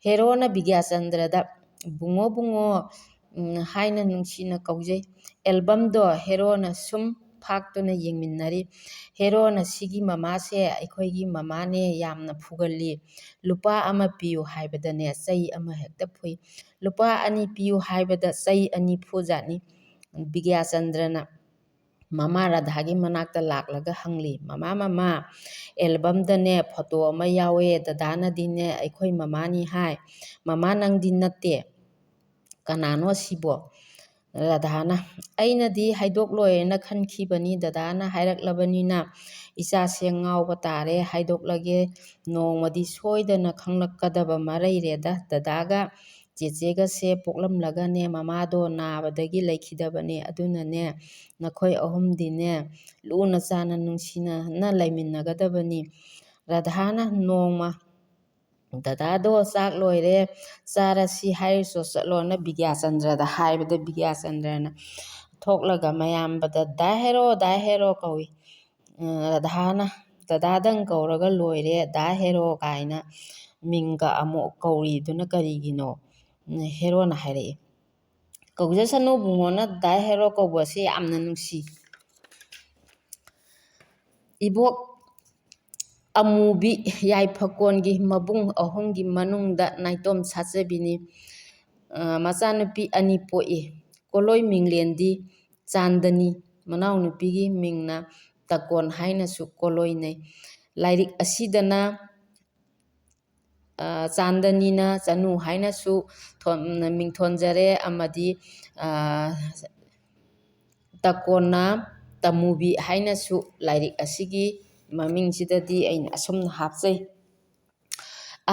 ꯍꯦꯔꯣꯅ ꯕꯤꯒ꯭ꯌꯥꯆꯟꯗ꯭ꯔꯗ "ꯕꯨꯡꯉꯣ, ꯕꯨꯡꯉꯣ", ꯎꯝ, ꯍꯥꯏꯅ ꯅꯨꯡꯁꯤꯅ ꯀꯧꯖꯩ꯫ Albumꯗꯣ ꯍꯦꯔꯣꯅ ꯁꯨꯝ ꯐꯥꯛꯇꯨꯅ ꯌꯦꯡꯃꯤꯟꯅꯔꯤ꯫ ꯍꯦꯔꯣꯅ, "ꯁꯤꯒꯤ ꯃꯃꯥꯁꯦ ꯑꯩꯈꯣꯏꯒꯤ ꯃꯃꯥꯅꯦ, ꯌꯥꯝꯅ ꯐꯨꯒꯜꯂꯤ꯫ ꯂꯨꯄꯥ ꯑꯃ ꯄꯤꯌꯨ ꯍꯥꯏꯕꯗꯅꯦ ꯆꯩ ꯑꯃ ꯍꯦꯛꯇ ꯐꯨꯏ꯫ ꯂꯨꯄꯥ ꯑꯅꯤ ꯄꯤꯌꯨ ꯍꯥꯏꯕꯗ ꯆꯩ ꯑꯅꯤ ꯐꯨꯖꯥꯠꯅꯤ"꯫ ꯕꯤꯗ꯭ꯌꯥꯆꯟꯗ꯭ꯔꯅ ꯃꯃꯥ ꯔꯥꯙꯥꯒꯤ ꯃꯅꯥꯛꯇ ꯂꯥꯛꯂꯒ ꯍꯪꯂꯤ, "ꯃꯃꯥ, ꯃꯃꯥ, ꯑꯦꯜꯕꯝꯗꯅꯦ ꯐꯣꯇꯣ ꯑꯃ ꯌꯥꯎꯋꯦ, ꯗꯗꯥꯅꯗꯤꯅꯦ ꯑꯩꯈꯣꯏ ꯃꯃꯥꯅꯤ ꯍꯥꯏ꯫ ꯃꯃꯥ, ꯅꯪꯗꯤ ꯅꯠꯇꯦ꯫ ꯀꯅꯥꯅꯣ ꯁꯤꯕꯣ?" ꯔꯥꯙꯥꯅ, "ꯑꯩꯅꯗꯤ ꯍꯥꯏꯗꯣꯛꯂꯣꯏꯅ ꯈꯟꯈꯤꯕꯅꯤ, ꯗꯗꯥꯅ ꯍꯥꯏꯔꯛꯂꯕꯅꯤꯅ ꯏꯆꯥꯁꯦ ꯉꯥꯎꯕ ꯇꯥꯔꯦ꯫ ꯍꯥꯏꯗꯣꯛꯂꯒꯦ, ꯅꯣꯡꯃꯗꯤ ꯁꯣꯏꯗꯅ ꯈꯪꯂꯛꯀꯗꯕ ꯑꯃ ꯂꯩꯔꯦꯗ꯫ ꯗꯗꯥꯒ ꯆꯦꯆꯦꯒꯁꯦ ꯄꯣꯛꯂꯝꯂꯒꯅꯦ ꯃꯃꯥꯗꯣ ꯅꯥꯕꯗꯒꯤ ꯂꯩꯈꯤꯗꯕꯅꯦ꯫ ꯑꯗꯨꯅꯅꯦ ꯅꯈꯣꯏ ꯑꯍꯨꯝꯗꯤꯅꯦ ꯂꯨꯅ ꯆꯥꯟꯅ ꯅꯨꯡꯁꯤꯅꯅ ꯂꯩꯃꯤꯟꯅꯒꯗꯕꯅꯤ"꯫ ꯔꯥꯙꯥꯅ ꯅꯣꯡꯃ ꯗꯗꯥꯗꯣ ꯆꯥꯛ ꯂꯣꯏꯔꯦ, ꯆꯥꯔꯁꯤ ꯍꯥꯏꯔꯨꯆꯣ ꯆꯠꯂꯣꯅ ꯕꯤꯗ꯭ꯌꯥꯆꯟꯗ꯭ꯔꯗ ꯍꯥꯏꯕꯗ, ꯕꯤꯗ꯭ꯌꯥꯆꯟꯗ꯭ꯔꯅ ꯊꯣꯛꯂꯒ ꯃꯌꯥꯝꯕꯗ, "ꯗꯥ ꯍꯦꯔꯣ, ꯗꯥ ꯍꯦꯔꯣ" ꯀꯧꯏ꯫ ꯑ, ꯔꯥꯙꯥꯅ, "ꯗꯗꯥꯗꯪ ꯀꯧꯔꯒ ꯂꯣꯏꯔꯦ, ꯗꯥ ꯍꯦꯔꯣ ꯀꯥꯏꯅ ꯃꯤꯡꯒ ꯑꯃꯨꯛ ꯀꯧꯔꯤꯗꯨꯅ ꯀꯔꯤꯒꯤꯅꯣ?" ꯍꯦꯔꯣꯅ ꯍꯥꯏꯔꯛꯏ꯫ "ꯀꯧꯖꯁꯅꯨ ꯕꯨꯡꯉꯣꯅ ꯗꯥ ꯍꯦꯔꯣ ꯀꯧꯕꯁꯦ ꯌꯥꯝꯅ ꯅꯨꯡꯁꯤ"꯫ ꯏꯕꯣꯛ ꯑꯃꯨꯕꯤ ꯌꯥꯏꯐꯀꯣꯟꯒꯤ ꯃꯕꯨꯡ ꯑꯍꯨꯝꯒꯤ ꯃꯅꯨꯡꯗ ꯅꯥꯏꯇꯣꯝ ꯁꯥꯠꯆꯕꯤꯅꯤ꯫ ꯑ, ꯃꯆꯥꯅꯨꯄꯤ ꯑꯅꯤ ꯄꯣꯛꯏ꯫ ꯀꯣꯂꯣꯏ ꯃꯤꯡꯂꯦꯟꯗꯤ ꯆꯥꯟꯗꯅꯤ꯫ ꯃꯅꯥꯎꯅꯨꯄꯤꯒꯤ ꯃꯤꯡꯅ ꯇꯀꯣꯟ ꯍꯥꯏꯅꯁꯨ ꯀꯣꯂꯣꯏꯅꯩ꯫ ꯂꯥꯏꯔꯤꯛ ꯑꯁꯤꯗꯅ, ꯑ, ꯆꯥꯟꯗꯅꯤꯅ ꯆꯅꯨ ꯍꯥꯏꯅꯁꯨ ꯊꯣꯟ-, ꯃꯤꯡꯊꯣꯟꯖꯔꯦ ꯑꯃꯗꯤ, ꯑ, ꯇꯀꯣꯟꯅ ꯇꯃꯨꯕꯤ ꯍꯥꯏꯅꯁꯨ ꯂꯥꯏꯔꯤꯛ ꯑꯁꯤꯒꯤ ꯃꯃꯤꯡꯁꯤꯗꯗꯤ ꯑꯩꯅ ꯑꯁꯨꯝꯅ ꯍꯥꯞꯆꯩ꯫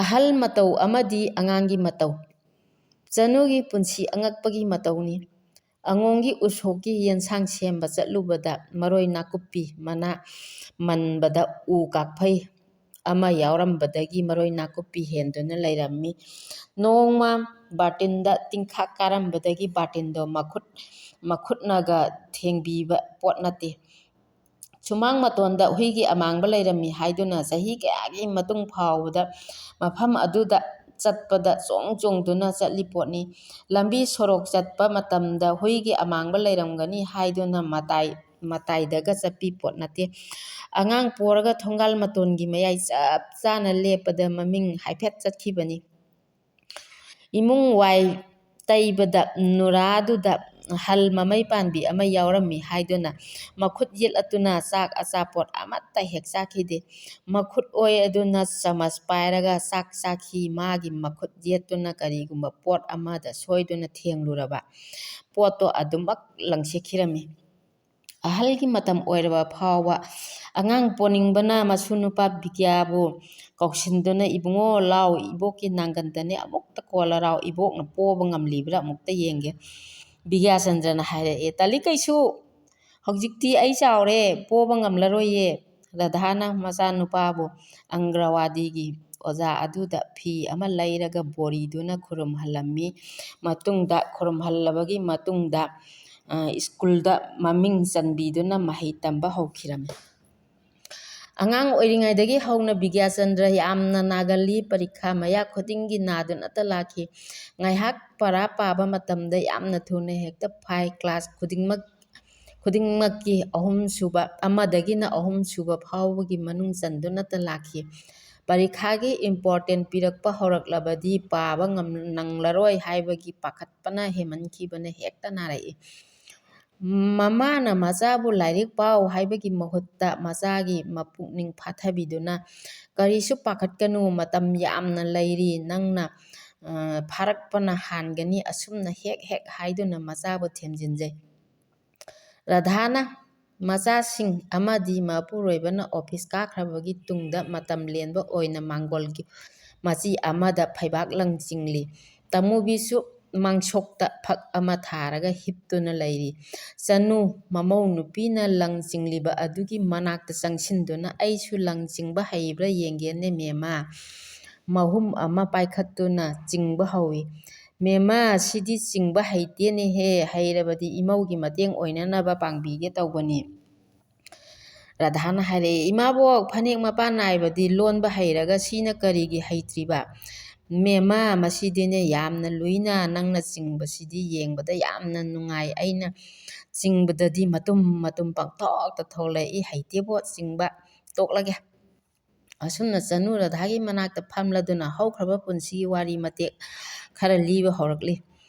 ꯑꯍꯜ ꯃꯇꯧ ꯑꯃꯗꯤ ꯑꯉꯥꯡꯒꯤ ꯃꯇꯧ꯫ ꯆꯅꯨꯒꯤ ꯄꯨꯟꯁꯤ ꯑꯉꯛꯄꯒꯤ ꯃꯇꯧꯅꯤ꯫ ꯑꯉꯣꯝꯒꯤ ꯎꯁꯣꯞꯀꯤ ꯌꯦꯟꯁꯥꯡ ꯁꯦꯝꯕ ꯆꯠꯂꯨꯕꯗ ꯃꯔꯣꯏ ꯅꯥꯀꯨꯞꯄꯤ ꯃꯅꯥ ꯃꯟꯕꯗ ꯎ ꯀꯥꯛꯐꯩ ꯑꯃ ꯌꯥꯎꯔꯝꯕꯗꯒꯤ ꯃꯔꯣꯏ ꯅꯥꯀꯨꯞꯄꯤ ꯍꯦꯟꯗꯨꯅ ꯂꯩꯔꯝꯃꯤ꯫ ꯅꯣꯡꯃ ꯕꯥꯔꯇꯤꯟꯗ ꯇꯤꯡꯈꯥꯛ ꯀꯥꯔꯝꯕꯗꯒꯤ ꯕꯥꯔꯇꯤꯟꯗꯣ ꯃꯈꯨꯠ, ꯃꯈꯨꯠꯅꯒ ꯊꯦꯡꯕꯤꯕ ꯄꯣꯠ ꯅꯠꯇꯦ꯫ ꯁꯨꯃꯥꯡ ꯃꯇꯣꯟꯗ ꯍꯨꯏꯒꯤ ꯑꯃꯥꯡꯕ ꯂꯩꯔꯝꯃꯤ ꯍꯥꯏꯗꯨꯅ ꯆꯍꯤ ꯀꯌꯥꯒꯤ ꯃꯇꯨꯡ ꯐꯥꯎꯕꯗ ꯃꯐꯝ ꯑꯗꯨꯗ ꯆꯠꯄꯗ ꯆꯣꯡ ꯆꯣꯡꯗꯨꯅ ꯆꯠꯂꯤ ꯄꯣꯠꯅꯤ꯫ ꯂꯝꯕꯤ ꯁꯣꯔꯣꯛ ꯆꯠꯄ ꯃꯇꯝꯗ ꯍꯨꯏꯒꯤ ꯑꯃꯥꯡꯕ ꯂꯩꯔꯝꯒꯅꯤ ꯍꯥꯏꯗꯨꯅ ꯃꯇꯥꯏ ꯃꯇꯥꯏꯗꯒ ꯆꯠꯄꯤ ꯄꯣꯠ ꯅꯠꯇꯦ꯫ ꯑꯉꯥꯡ ꯄꯣꯔꯒ ꯊꯣꯡꯒꯥꯜ ꯃꯇꯣꯟꯒꯤ ꯃꯌꯥꯏ ꯆꯞ ꯆꯥꯅ ꯂꯦꯞꯄꯗ ꯃꯃꯤꯡ ꯍꯥꯏꯐꯦꯠ ꯆꯠꯈꯤꯕꯅꯤ꯫ ꯏꯃꯨꯡ ꯋꯥꯏ ꯇꯩꯕꯗ ꯅꯨꯔꯥꯗꯨꯗ ꯍꯜ ꯃꯃꯩ ꯄꯥꯟꯕꯤ ꯑꯃ ꯌꯥꯎꯔꯝꯃꯤ ꯍꯥꯏꯗꯨꯅ ꯃꯈꯨꯠ ꯌꯦꯠ ꯑꯗꯨꯅ ꯆꯥꯛ ꯑꯆꯥꯄꯣꯠ ꯑꯃꯠꯇ ꯍꯦꯛ ꯆꯥꯈꯤꯗꯦ꯫ ꯃꯈꯨꯠ ꯑꯣꯏ ꯑꯗꯨꯅ ꯆꯃꯁ ꯄꯥꯏꯔꯒ ꯆꯥꯛ ꯆꯥꯈꯤ꯫ ꯃꯥꯒꯤ ꯃꯈꯨꯠ ꯌꯦꯠꯇꯨꯅ ꯀꯔꯤꯒꯨꯝꯕ ꯄꯣꯠ ꯑꯃꯗ ꯁꯣꯏꯗꯨꯅ ꯊꯦꯡꯂꯨꯔꯕ ꯄꯣꯠꯇꯣ ꯑꯗꯨꯃꯛ ꯂꯪꯁꯤꯠꯈꯤꯔꯝꯃꯤ꯫ ꯑꯍꯜꯒꯤ ꯃꯇꯝ ꯑꯣꯏꯔꯕ ꯐꯥꯎꯕ ꯑꯉꯥꯡ ꯄꯣꯅꯤꯡꯕꯅ ꯃꯁꯨ ꯅꯨꯄꯥ ꯕꯤꯒ꯭ꯌꯥꯕꯨ ꯀꯧꯁꯤꯟꯗꯨꯅ, "ꯏꯕꯨꯡꯉꯣ, ꯂꯥꯎ, ꯏꯕꯣꯛꯀꯤ ꯅꯥꯡꯒꯟꯗꯅꯦ ꯑꯃꯨꯛꯇ ꯀꯣꯜꯂꯔꯥꯎ, ꯏꯕꯣꯛꯅ ꯄꯣꯕ ꯉꯝꯂꯤꯕ꯭ꯔꯥ ꯑꯃꯨꯛꯇ ꯌꯦꯡꯒꯦ꯫" ꯕꯤꯒ꯭ꯌꯥꯆꯟꯗ꯭ꯔꯅ ꯍꯥꯏꯔꯛꯑꯦ, "ꯇꯥꯂꯤ ꯀꯩꯁꯨ, ꯍꯧꯖꯤꯛꯇꯤ ꯑꯩ ꯆꯥꯎꯔꯦ, ꯄꯣꯕ ꯉꯝꯂꯔꯣꯏꯌꯦ꯫" ꯔꯥꯙꯥꯅ ꯃꯆꯥꯅꯨꯄꯥꯕꯨ ꯑꯪꯒ꯭ꯔꯋꯥꯗꯤꯒꯤ ꯑꯣꯖꯥ ꯑꯗꯨꯗ ꯐꯤ ꯑꯃ ꯂꯩꯔꯒ ꯕꯣꯔꯤꯗꯨꯅ ꯈꯨꯔꯨꯝꯍꯜꯂꯝꯃꯤ꯫ ꯃꯇꯨꯡꯗ, ꯈꯨꯔꯨꯝꯍꯜꯂꯕꯒꯤ ꯃꯇꯨꯡꯗ, ꯑ, ꯁ꯭ꯀꯨꯜꯗ ꯃꯃꯤꯡ ꯆꯟꯕꯤꯗꯨꯅ ꯃꯍꯩ ꯇꯝꯕ ꯍꯧꯈꯤꯔꯝꯃꯤ꯫ ꯑꯉꯥꯡ ꯑꯣꯏꯔꯤꯉꯩꯗꯒꯤ ꯍꯧꯅ ꯕꯤꯒ꯭ꯌꯥꯆꯟꯗ꯭ꯔ ꯌꯥꯝꯅ ꯅꯥꯒꯜꯂꯤ꯫ ꯄꯔꯤꯈꯥ ꯃꯌꯥ ꯈꯨꯗꯤꯡꯒꯤ ꯅꯥꯗꯨꯅꯇ ꯂꯥꯛꯈꯤ꯫ ꯉꯥꯏꯍꯥꯛ ꯄꯔꯥ ꯄꯥꯕ ꯃꯇꯝꯗ ꯌꯥꯝꯅ ꯊꯨꯅ ꯍꯦꯛꯇ ꯐꯥꯏ꯫ ꯀ꯭ꯂꯥꯁ ꯈꯨꯗꯤꯡꯃꯛ, ꯈꯨꯗꯤꯡꯃꯛꯀꯤ ꯑꯍꯨꯝꯁꯨꯕ, ꯑꯃꯗꯒꯤꯅ ꯑꯍꯨꯝꯁꯨꯕ ꯐꯥꯎꯕꯒꯤ ꯃꯅꯨꯡ ꯆꯟꯗꯨꯅꯇ ꯂꯥꯛꯈꯤ꯫ ꯄꯔꯤꯈꯥꯒꯤ important ꯄꯤꯔꯛꯄ ꯍꯧꯔꯛꯂꯕꯗꯤ ꯄꯥꯕ ꯉꯝ-, ꯅꯪꯂꯔꯣꯏ ꯍꯥꯏꯕꯒꯤ ꯄꯥꯈꯠꯄꯅ ꯍꯦꯟꯃꯟꯈꯤꯕꯅ ꯍꯦꯛꯇ ꯅꯥꯔꯛꯏ꯫ ꯃꯃꯥꯅ ꯃꯆꯥꯕꯨ ꯂꯥꯏꯔꯤꯛ ꯄꯥꯎ ꯍꯥꯏꯕꯒꯤ ꯃꯍꯨꯠꯇ ꯃꯆꯥꯒꯤ ꯃꯄꯨꯛꯅꯤꯡ ꯐꯥꯊꯕꯤꯗꯨꯅ, "ꯀꯔꯤꯁꯨ ꯄꯥꯈꯠꯀꯅꯨ, ꯃꯇꯝ ꯌꯥꯝꯅ ꯂꯩꯔꯤ, ꯅꯪꯅ, ꯑ, ꯐꯥꯔꯛꯄꯅ ꯍꯥꯟꯒꯅꯤ," ꯑꯁꯨꯝꯅ ꯍꯦꯛ ꯍꯦꯛ ꯍꯥꯏꯗꯨꯅ ꯃꯆꯥꯕꯨ ꯊꯦꯝꯖꯤꯟꯖꯩ꯫ ꯔꯥꯙꯥꯅ ꯃꯆꯥꯁꯤꯡ ꯑꯃꯗꯤ ꯃꯄꯨꯔꯣꯏꯕꯅ office ꯀꯥꯈ꯭ꯔꯕꯒꯤ ꯇꯨꯡꯗ ꯃꯇꯝ ꯂꯦꯟꯕ ꯑꯣꯏꯅ ꯃꯥꯡꯒꯣꯜꯒꯤ ꯃꯆꯤ ꯑꯃꯗ ꯐꯩꯕꯥꯛ ꯂꯪ ꯆꯤꯡꯂꯤ꯫ ꯇꯃꯨꯕꯤꯁꯨ ꯃꯥꯡꯁꯣꯛꯇ ꯐꯛ ꯑꯃ ꯊꯥꯔꯒ ꯍꯤꯞꯇꯨꯅ ꯂꯩꯔꯤ꯫ ꯆꯅꯨ, ꯃꯃꯧ ꯅꯨꯄꯤꯅ ꯂꯪ ꯆꯤꯡꯂꯤꯕ ꯑꯗꯨꯒꯤ ꯃꯅꯥꯛꯇ ꯆꯪꯁꯤꯟꯗꯨꯅ, "ꯑꯩꯁꯨ ꯂꯪ ꯆꯤꯡꯕ ꯍꯩꯕ꯭ꯔꯥ ꯌꯦꯡꯒꯦꯅꯦ, ꯃꯦꯝꯃ?" ꯃꯍꯨꯝ ꯑꯃ ꯄꯥꯏꯈꯠꯇꯨꯅ ꯆꯤꯡꯕ ꯍꯧꯏ꯫ "ꯃꯦꯝꯃ, ꯁꯤꯗꯤ ꯆꯤꯡꯕ ꯍꯩꯇꯦꯅꯦꯍꯦ, ꯍꯩꯔꯕꯗꯤ ꯏꯃꯧꯒꯤ ꯃꯇꯦꯡ ꯑꯣꯏꯅꯅꯕ ꯄꯥꯡꯕꯤꯒꯦ ꯇꯧꯕꯅꯤ꯫" ꯔꯥꯙꯥꯅ ꯍꯥꯏꯔꯛꯏ, "ꯏꯃꯥꯕꯣꯛ, ꯐꯅꯦꯛ ꯃꯄꯥꯟ ꯅꯥꯏꯕꯗꯤ ꯂꯣꯟꯕ ꯍꯩꯔꯒ ꯁꯤꯅ ꯀꯔꯤꯒꯤ ꯍꯩꯇ꯭ꯔꯤꯕ?" "ꯃꯦꯃꯥ, ꯃꯁꯤꯗꯤꯅꯦ ꯌꯥꯝꯅ ꯂꯨꯏꯅ, ꯅꯪꯅ ꯆꯤꯡꯕꯁꯤꯗꯤ ꯌꯦꯡꯕꯗ ꯌꯥꯝꯅ ꯅꯨꯡꯉꯥꯏ꯫ ꯑꯩꯅ ꯆꯤꯡꯕꯗꯗꯤ ꯃꯇꯨꯝ ꯃꯇꯨꯝ ꯄꯪꯊꯣꯛꯇ ꯊꯣꯛꯂꯛꯏ, ꯍꯩꯇꯦꯕꯣ ꯆꯤꯡꯕ, ꯇꯣꯛꯂꯒꯦ"꯫ ꯑꯁꯨꯝꯅ ꯆꯅꯨ ꯔꯥꯙꯥꯒꯤ ꯃꯅꯥꯛꯇ ꯐꯝꯂꯗꯨꯅ ꯍꯧꯈ꯭ꯔꯕ ꯄꯨꯟꯁꯤꯒꯤ ꯋꯥꯔꯤ ꯃꯇꯦꯛ ꯈꯔ ꯂꯤꯕ ꯍꯧꯔꯛꯂꯤ꯫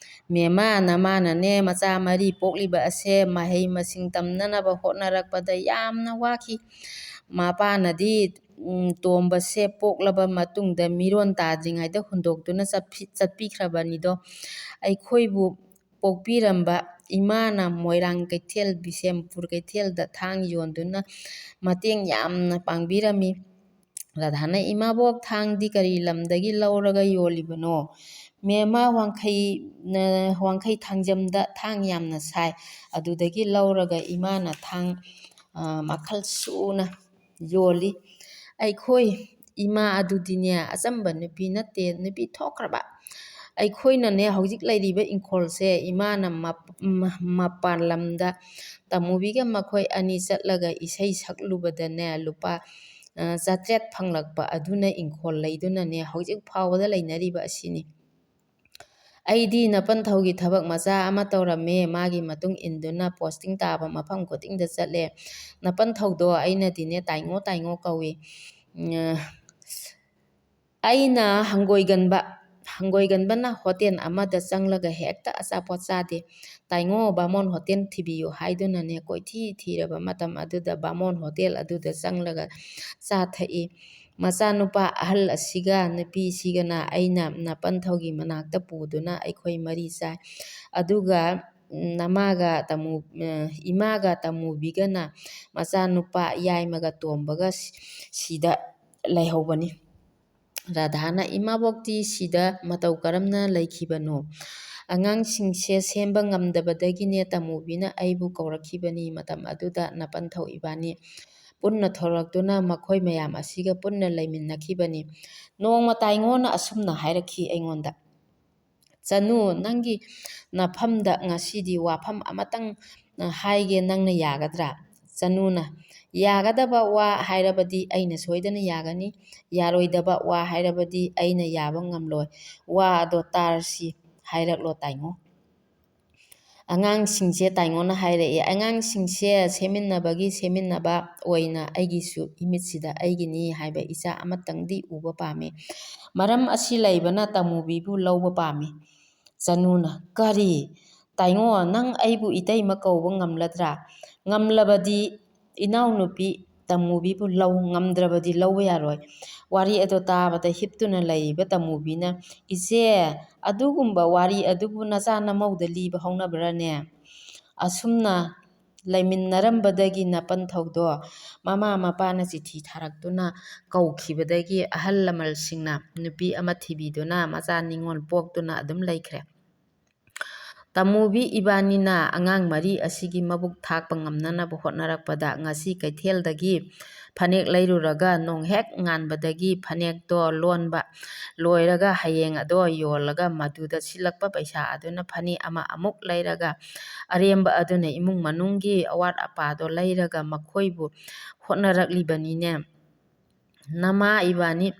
"ꯃꯦꯃꯥ, ꯅꯃꯥꯅꯅꯦ ꯃꯆꯥ ꯃꯔꯤ ꯄꯣꯛꯂꯤꯕ ꯑꯁꯦ ꯃꯍꯩ ꯃꯁꯤꯡ ꯇꯝꯅꯅꯕ ꯍꯣꯠꯅꯔꯛꯄꯗ ꯌꯥꯝꯅ ꯋꯥꯈꯤ꯫ ꯃꯄꯥꯅꯗꯤ, ꯎꯝ, ꯇꯣꯝꯕꯁꯦ ꯄꯣꯛꯂꯕ ꯃꯇꯨꯡꯗ ꯃꯤꯔꯣꯟ ꯇꯥꯗ꯭ꯔꯤꯉꯩꯗ ꯍꯨꯟꯗꯣꯛꯇꯨꯅ ꯆꯠꯄꯤ-, ꯆꯠꯄꯤꯈ꯭ꯔꯕꯅꯤꯗꯣ꯫ ꯑꯩꯈꯣꯏꯕꯨ ꯄꯣꯛꯄꯤꯔꯝꯕ ꯏꯃꯥꯅ ꯃꯣꯏꯔꯥꯡ ꯀꯩꯊꯦꯜ, ꯕꯤꯁꯦꯝꯄꯨꯔ ꯀꯩꯊꯦꯜꯗ ꯊꯥꯡ ꯌꯣꯟꯗꯨꯅ ꯃꯇꯦꯡ ꯌꯥꯝꯅ ꯄꯥꯡꯕꯤꯔꯝꯃꯤ"꯫ ꯔꯥꯙꯥꯅ, "ꯏꯃꯥꯕꯣꯛ, ꯊꯥꯡꯗꯤ ꯀꯔꯤ ꯂꯝꯗꯒꯤ ꯂꯧꯔꯒ ꯌꯣꯜꯂꯤꯕꯅꯣ?" "ꯃꯦꯃꯥ, ꯋꯥꯡꯈꯩ, ꯅ-, ꯋꯥꯡꯈꯩ ꯊꯥꯡꯖꯝꯗ ꯊꯥꯡ ꯌꯥꯝꯅ ꯁꯥꯏ, ꯑꯗꯨꯗꯒꯤ ꯂꯧꯔꯒ ꯏꯃꯥꯅ ꯊꯥꯡ, ꯑ, ꯃꯈꯜ ꯁꯨꯅ ꯌꯣꯜꯂꯤ꯫ ꯑꯩꯈꯣꯏ ꯏꯃꯥ ꯑꯗꯨꯗꯤꯅꯦ ꯑꯆꯝꯕ ꯅꯨꯄꯤ ꯅꯠꯇꯦ, ꯅꯨꯄꯤ ꯊꯣꯛꯈ꯭ꯔꯕ꯫ ꯑꯩꯈꯣꯏꯅꯅꯦ ꯍꯧꯖꯤꯛ ꯂꯩꯔꯤꯕ ꯏꯪꯈꯣꯜꯁꯦ ꯏꯃꯥꯅ ꯃꯞ-, ꯃ-, ꯃꯄꯥꯟ ꯂꯝꯗ ꯇꯃꯨꯕꯤꯒ ꯃꯈꯣꯏ ꯑꯅꯤ ꯆꯠꯂꯒ ꯏꯁꯩ ꯁꯛꯂꯨꯕꯗꯅꯦ ꯂꯨꯄꯥ, ꯑ, ꯆꯥꯇ꯭ꯔꯦꯠ ꯐꯪꯂꯛꯄ ꯑꯗꯨꯅ ꯏꯪꯈꯣꯜ ꯂꯩꯗꯨꯅꯅꯦ ꯍꯧꯖꯤꯛ ꯐꯥꯎꯕꯗ ꯂꯩꯅꯔꯤꯕ ꯑꯁꯤꯅꯤ꯫ ꯑꯩꯗꯤ ꯅꯄꯟꯊꯧꯒꯤ ꯊꯕꯛ ꯃꯆꯥ ꯑꯃ ꯇꯧꯔꯝꯃꯦ꯫ ꯃꯥꯒꯤ ꯃꯇꯨꯡ ꯏꯟꯗꯨꯅ posting ꯇꯥꯕ ꯃꯐꯝ ꯈꯨꯗꯤꯡꯗ ꯆꯠꯂꯦ꯫ ꯅꯄꯟꯊꯧꯗꯣ ꯑꯩꯅꯗꯤꯅꯦ ꯇꯥꯏꯉꯣ, ꯇꯥꯏꯉꯣ ꯀꯧꯏ꯫ ꯎꯝ, ꯑꯩꯅ ꯍꯪꯒꯣꯏꯒꯟꯕ, ꯍꯪꯒꯣꯏꯒꯟꯕꯅ ꯍꯣꯇꯦꯜ ꯑꯃꯗ ꯆꯪꯂꯒ ꯍꯦꯛꯇ ꯑꯆꯥꯄꯣꯠ ꯆꯥꯗꯦ꯫ ꯇꯥꯏꯉꯣ, ꯕꯥꯃꯣꯟ ꯍꯣꯇꯦꯜ ꯊꯤꯕꯤꯌꯨ ꯍꯥꯏꯗꯨꯅꯅꯦ ꯀꯣꯏꯊꯤ ꯊꯤꯔꯕ ꯃꯇꯝ ꯑꯗꯨꯗ ꯕꯥꯃꯣꯟ ꯍꯣꯇꯦꯜ ꯑꯗꯨꯗ ꯆꯪꯂꯒ ꯆꯥ ꯊꯛꯏ꯫ ꯃꯆꯥꯅꯨꯄꯥ ꯑꯍꯜ ꯑꯁꯤꯒ ꯅꯨꯄꯤꯁꯤꯒꯅ ꯑꯩꯅ ꯅꯄꯟꯊꯧꯒꯤ ꯃꯅꯥꯛꯇ ꯄꯨꯗꯨꯅ ꯑꯩꯈꯣꯏ ꯃꯔꯤ ꯆꯥꯏ꯫ ꯑꯗꯨꯒ ꯅꯃꯥꯒ ꯇꯃꯨ-, ꯏꯃꯥꯒ ꯇꯃꯨꯕꯤꯒꯅ ꯃꯆꯥꯅꯨꯄꯥ ꯌꯥꯏꯃꯒ ꯇꯣꯝꯕꯒ ꯁꯤ-, ꯁꯤꯗ ꯂꯩꯍꯧꯕꯅꯤ꯫ ꯔꯥꯙꯥꯅ, "ꯏꯃꯥꯕꯣꯛꯇꯤ ꯁꯤꯗ ꯃꯇꯧ ꯀꯔꯝꯅ ꯂꯩꯈꯤꯕꯅꯣ?" "ꯑꯉꯥꯡꯁꯤꯡꯁꯦ ꯁꯦꯝꯕ ꯉꯝꯗꯕꯗꯒꯤꯅꯦ ꯇꯃꯨꯕꯤꯅ ꯑꯩꯕꯨ ꯀꯧꯔꯛꯈꯤꯕꯅꯤ꯫ ꯃꯇꯝ ꯑꯗꯨꯗ ꯅꯄꯟꯊꯧ ꯏꯕꯥꯅꯤ ꯄꯨꯟꯅ ꯊꯣꯔꯛꯇꯨꯅ ꯃꯈꯣꯏ ꯃꯌꯥꯝ ꯑꯁꯤꯒ ꯄꯨꯟꯅ ꯂꯩꯃꯤꯟꯅꯈꯤꯕꯅꯤ꯫ ꯅꯣꯡꯃ ꯇꯥꯏꯉꯣꯅ ꯑꯁꯨꯝꯅ ꯍꯥꯏꯔꯛꯈꯤ ꯑꯩꯉꯣꯟꯗ, 'ꯆꯅꯨ, ꯅꯪꯒꯤ ꯅꯐꯝꯗ ꯉꯁꯤꯗꯤ ꯋꯥꯐꯝ ꯑꯃꯇꯪ, ꯑ, ꯍꯥꯏꯒꯦ, ꯅꯪꯅ ꯌꯥꯒꯗ꯭ꯔꯥ?' ꯆꯅꯨꯅ, "ꯌꯥꯒꯗꯕ ꯋꯥ ꯍꯥꯏꯔꯕꯗꯤ ꯑꯩꯅ ꯁꯣꯏꯗꯅ ꯌꯥꯒꯅꯤ, ꯌꯥꯔꯣꯏꯗꯕ ꯋꯥ ꯍꯥꯏꯔꯕꯗꯤ ꯑꯩꯅ ꯌꯥꯕ ꯉꯝꯂꯣꯏ꯫ ꯋꯥ ꯑꯗꯣ ꯇꯥꯔꯁꯤ ꯍꯥꯏꯔꯛꯂꯣ ꯇꯥꯏꯉꯣ꯫" ꯑꯉꯥꯡꯁꯤꯡꯁꯦ ꯇꯥꯏꯉꯣꯅ ꯍꯥꯏꯔꯛꯑꯦ, "ꯑꯉꯥꯡꯁꯤꯡꯁꯦ ꯁꯦꯝꯃꯤꯟꯅꯕꯒꯤ ꯁꯦꯝꯃꯤꯟꯅꯕ ꯑꯣꯏꯅ ꯑꯩꯒꯤꯁꯨ ꯏꯃꯤꯠꯁꯤꯗ ꯑꯩꯒꯤꯅꯤ ꯍꯥꯏꯕ ꯏꯆꯥ ꯑꯃꯇꯪꯗꯤ ꯎꯕ ꯄꯥꯝꯃꯤ꯫ ꯃꯔꯝ ꯑꯁꯤ ꯂꯩꯕꯅ ꯇꯃꯨꯕꯤꯕꯨ ꯂꯧꯕ ꯄꯥꯝꯃꯤ꯫" ꯆꯅꯨꯅ, "ꯀꯔꯤ? ꯇꯥꯏꯉꯣ, ꯅꯪ ꯑꯩꯕꯨ ꯏꯇꯩꯃ ꯀꯧꯕ ꯉꯝꯂꯗ꯭ꯔꯥ? ꯉꯝꯂꯕꯗꯤ ꯏꯅꯥꯎꯅꯨꯄꯤ ꯇꯃꯨꯕꯤꯕꯨ ꯂꯧ, ꯉꯝꯗ꯭ꯔꯕꯗꯤ ꯂꯧꯕ ꯌꯥꯔꯣꯏ꯫" ꯋꯥꯔꯤ ꯑꯗꯨ ꯇꯥꯕꯗ ꯍꯤꯞꯇꯨꯅ ꯂꯩꯔꯤꯕ ꯇꯃꯨꯕꯤꯅ, "ꯏꯆꯦ, ꯑꯗꯨꯒꯨꯝꯕ ꯋꯥꯔꯤ ꯑꯗꯨꯕꯨ ꯅꯆꯥ ꯅꯃꯧꯗ ꯂꯤꯕ ꯍꯧꯅꯕ꯭ꯔꯥꯅꯦ? ꯑꯁꯨꯝꯅ ꯂꯩꯃꯤꯟꯅꯔꯝꯕꯗꯒꯤ ꯅꯄꯟꯊꯧꯗꯣ ꯃꯃꯥ ꯃꯄꯥꯅ ꯆꯤꯊꯤ ꯊꯥꯔꯛꯇꯨꯅ ꯀꯧꯈꯤꯕꯗꯒꯤ ꯑꯍꯜ ꯂꯃꯟꯁꯤꯡꯅ ꯅꯨꯄꯤ ꯑꯃ ꯊꯤꯕꯤꯗꯨꯅ ꯃꯆꯥ ꯅꯤꯉꯣꯜ ꯄꯣꯛꯇꯨꯅ ꯑꯗꯨꯝ ꯂꯩꯈ꯭ꯔꯦ꯫ ꯇꯃꯨꯕꯤ ꯏꯕꯥꯅꯤꯅ ꯑꯉꯥꯡ ꯃꯔꯤ ꯑꯁꯤꯒꯤ ꯃꯕꯨꯛ ꯊꯥꯛꯄ ꯉꯝꯅꯅꯕ ꯍꯣꯠꯅꯔꯛꯄꯗ ꯉꯁꯤ ꯀꯩꯊꯦꯜꯗꯒꯤ ꯐꯅꯦꯛ ꯂꯩꯔꯨꯔꯒ ꯅꯣꯡ ꯍꯦꯛ ꯉꯥꯟꯕꯗꯒꯤ ꯐꯅꯦꯛꯇꯣ ꯂꯣꯟꯕ ꯂꯣꯏꯔꯒ ꯍꯌꯦꯡ ꯑꯗꯣ ꯌꯣꯜꯂꯒ ꯃꯗꯨꯗ ꯁꯤꯠꯂꯛꯄ ꯄꯩꯁꯥ ꯑꯗꯨꯅ ꯐꯅꯦꯛ ꯑꯃ ꯑꯃꯨꯛ ꯂꯩꯔꯒ ꯑꯔꯦꯝꯕ ꯑꯗꯨꯅ ꯏꯃꯨꯡ ꯃꯅꯨꯡꯒꯤ ꯑꯋꯥꯠ ꯑꯄꯥꯗꯣ ꯂꯩꯔꯒ ꯃꯈꯣꯏꯕꯨ ꯍꯣꯠꯅꯔꯛꯂꯤꯕꯅꯤꯅꯦ꯫ ꯅꯃꯥ ꯏꯕꯥꯅꯤ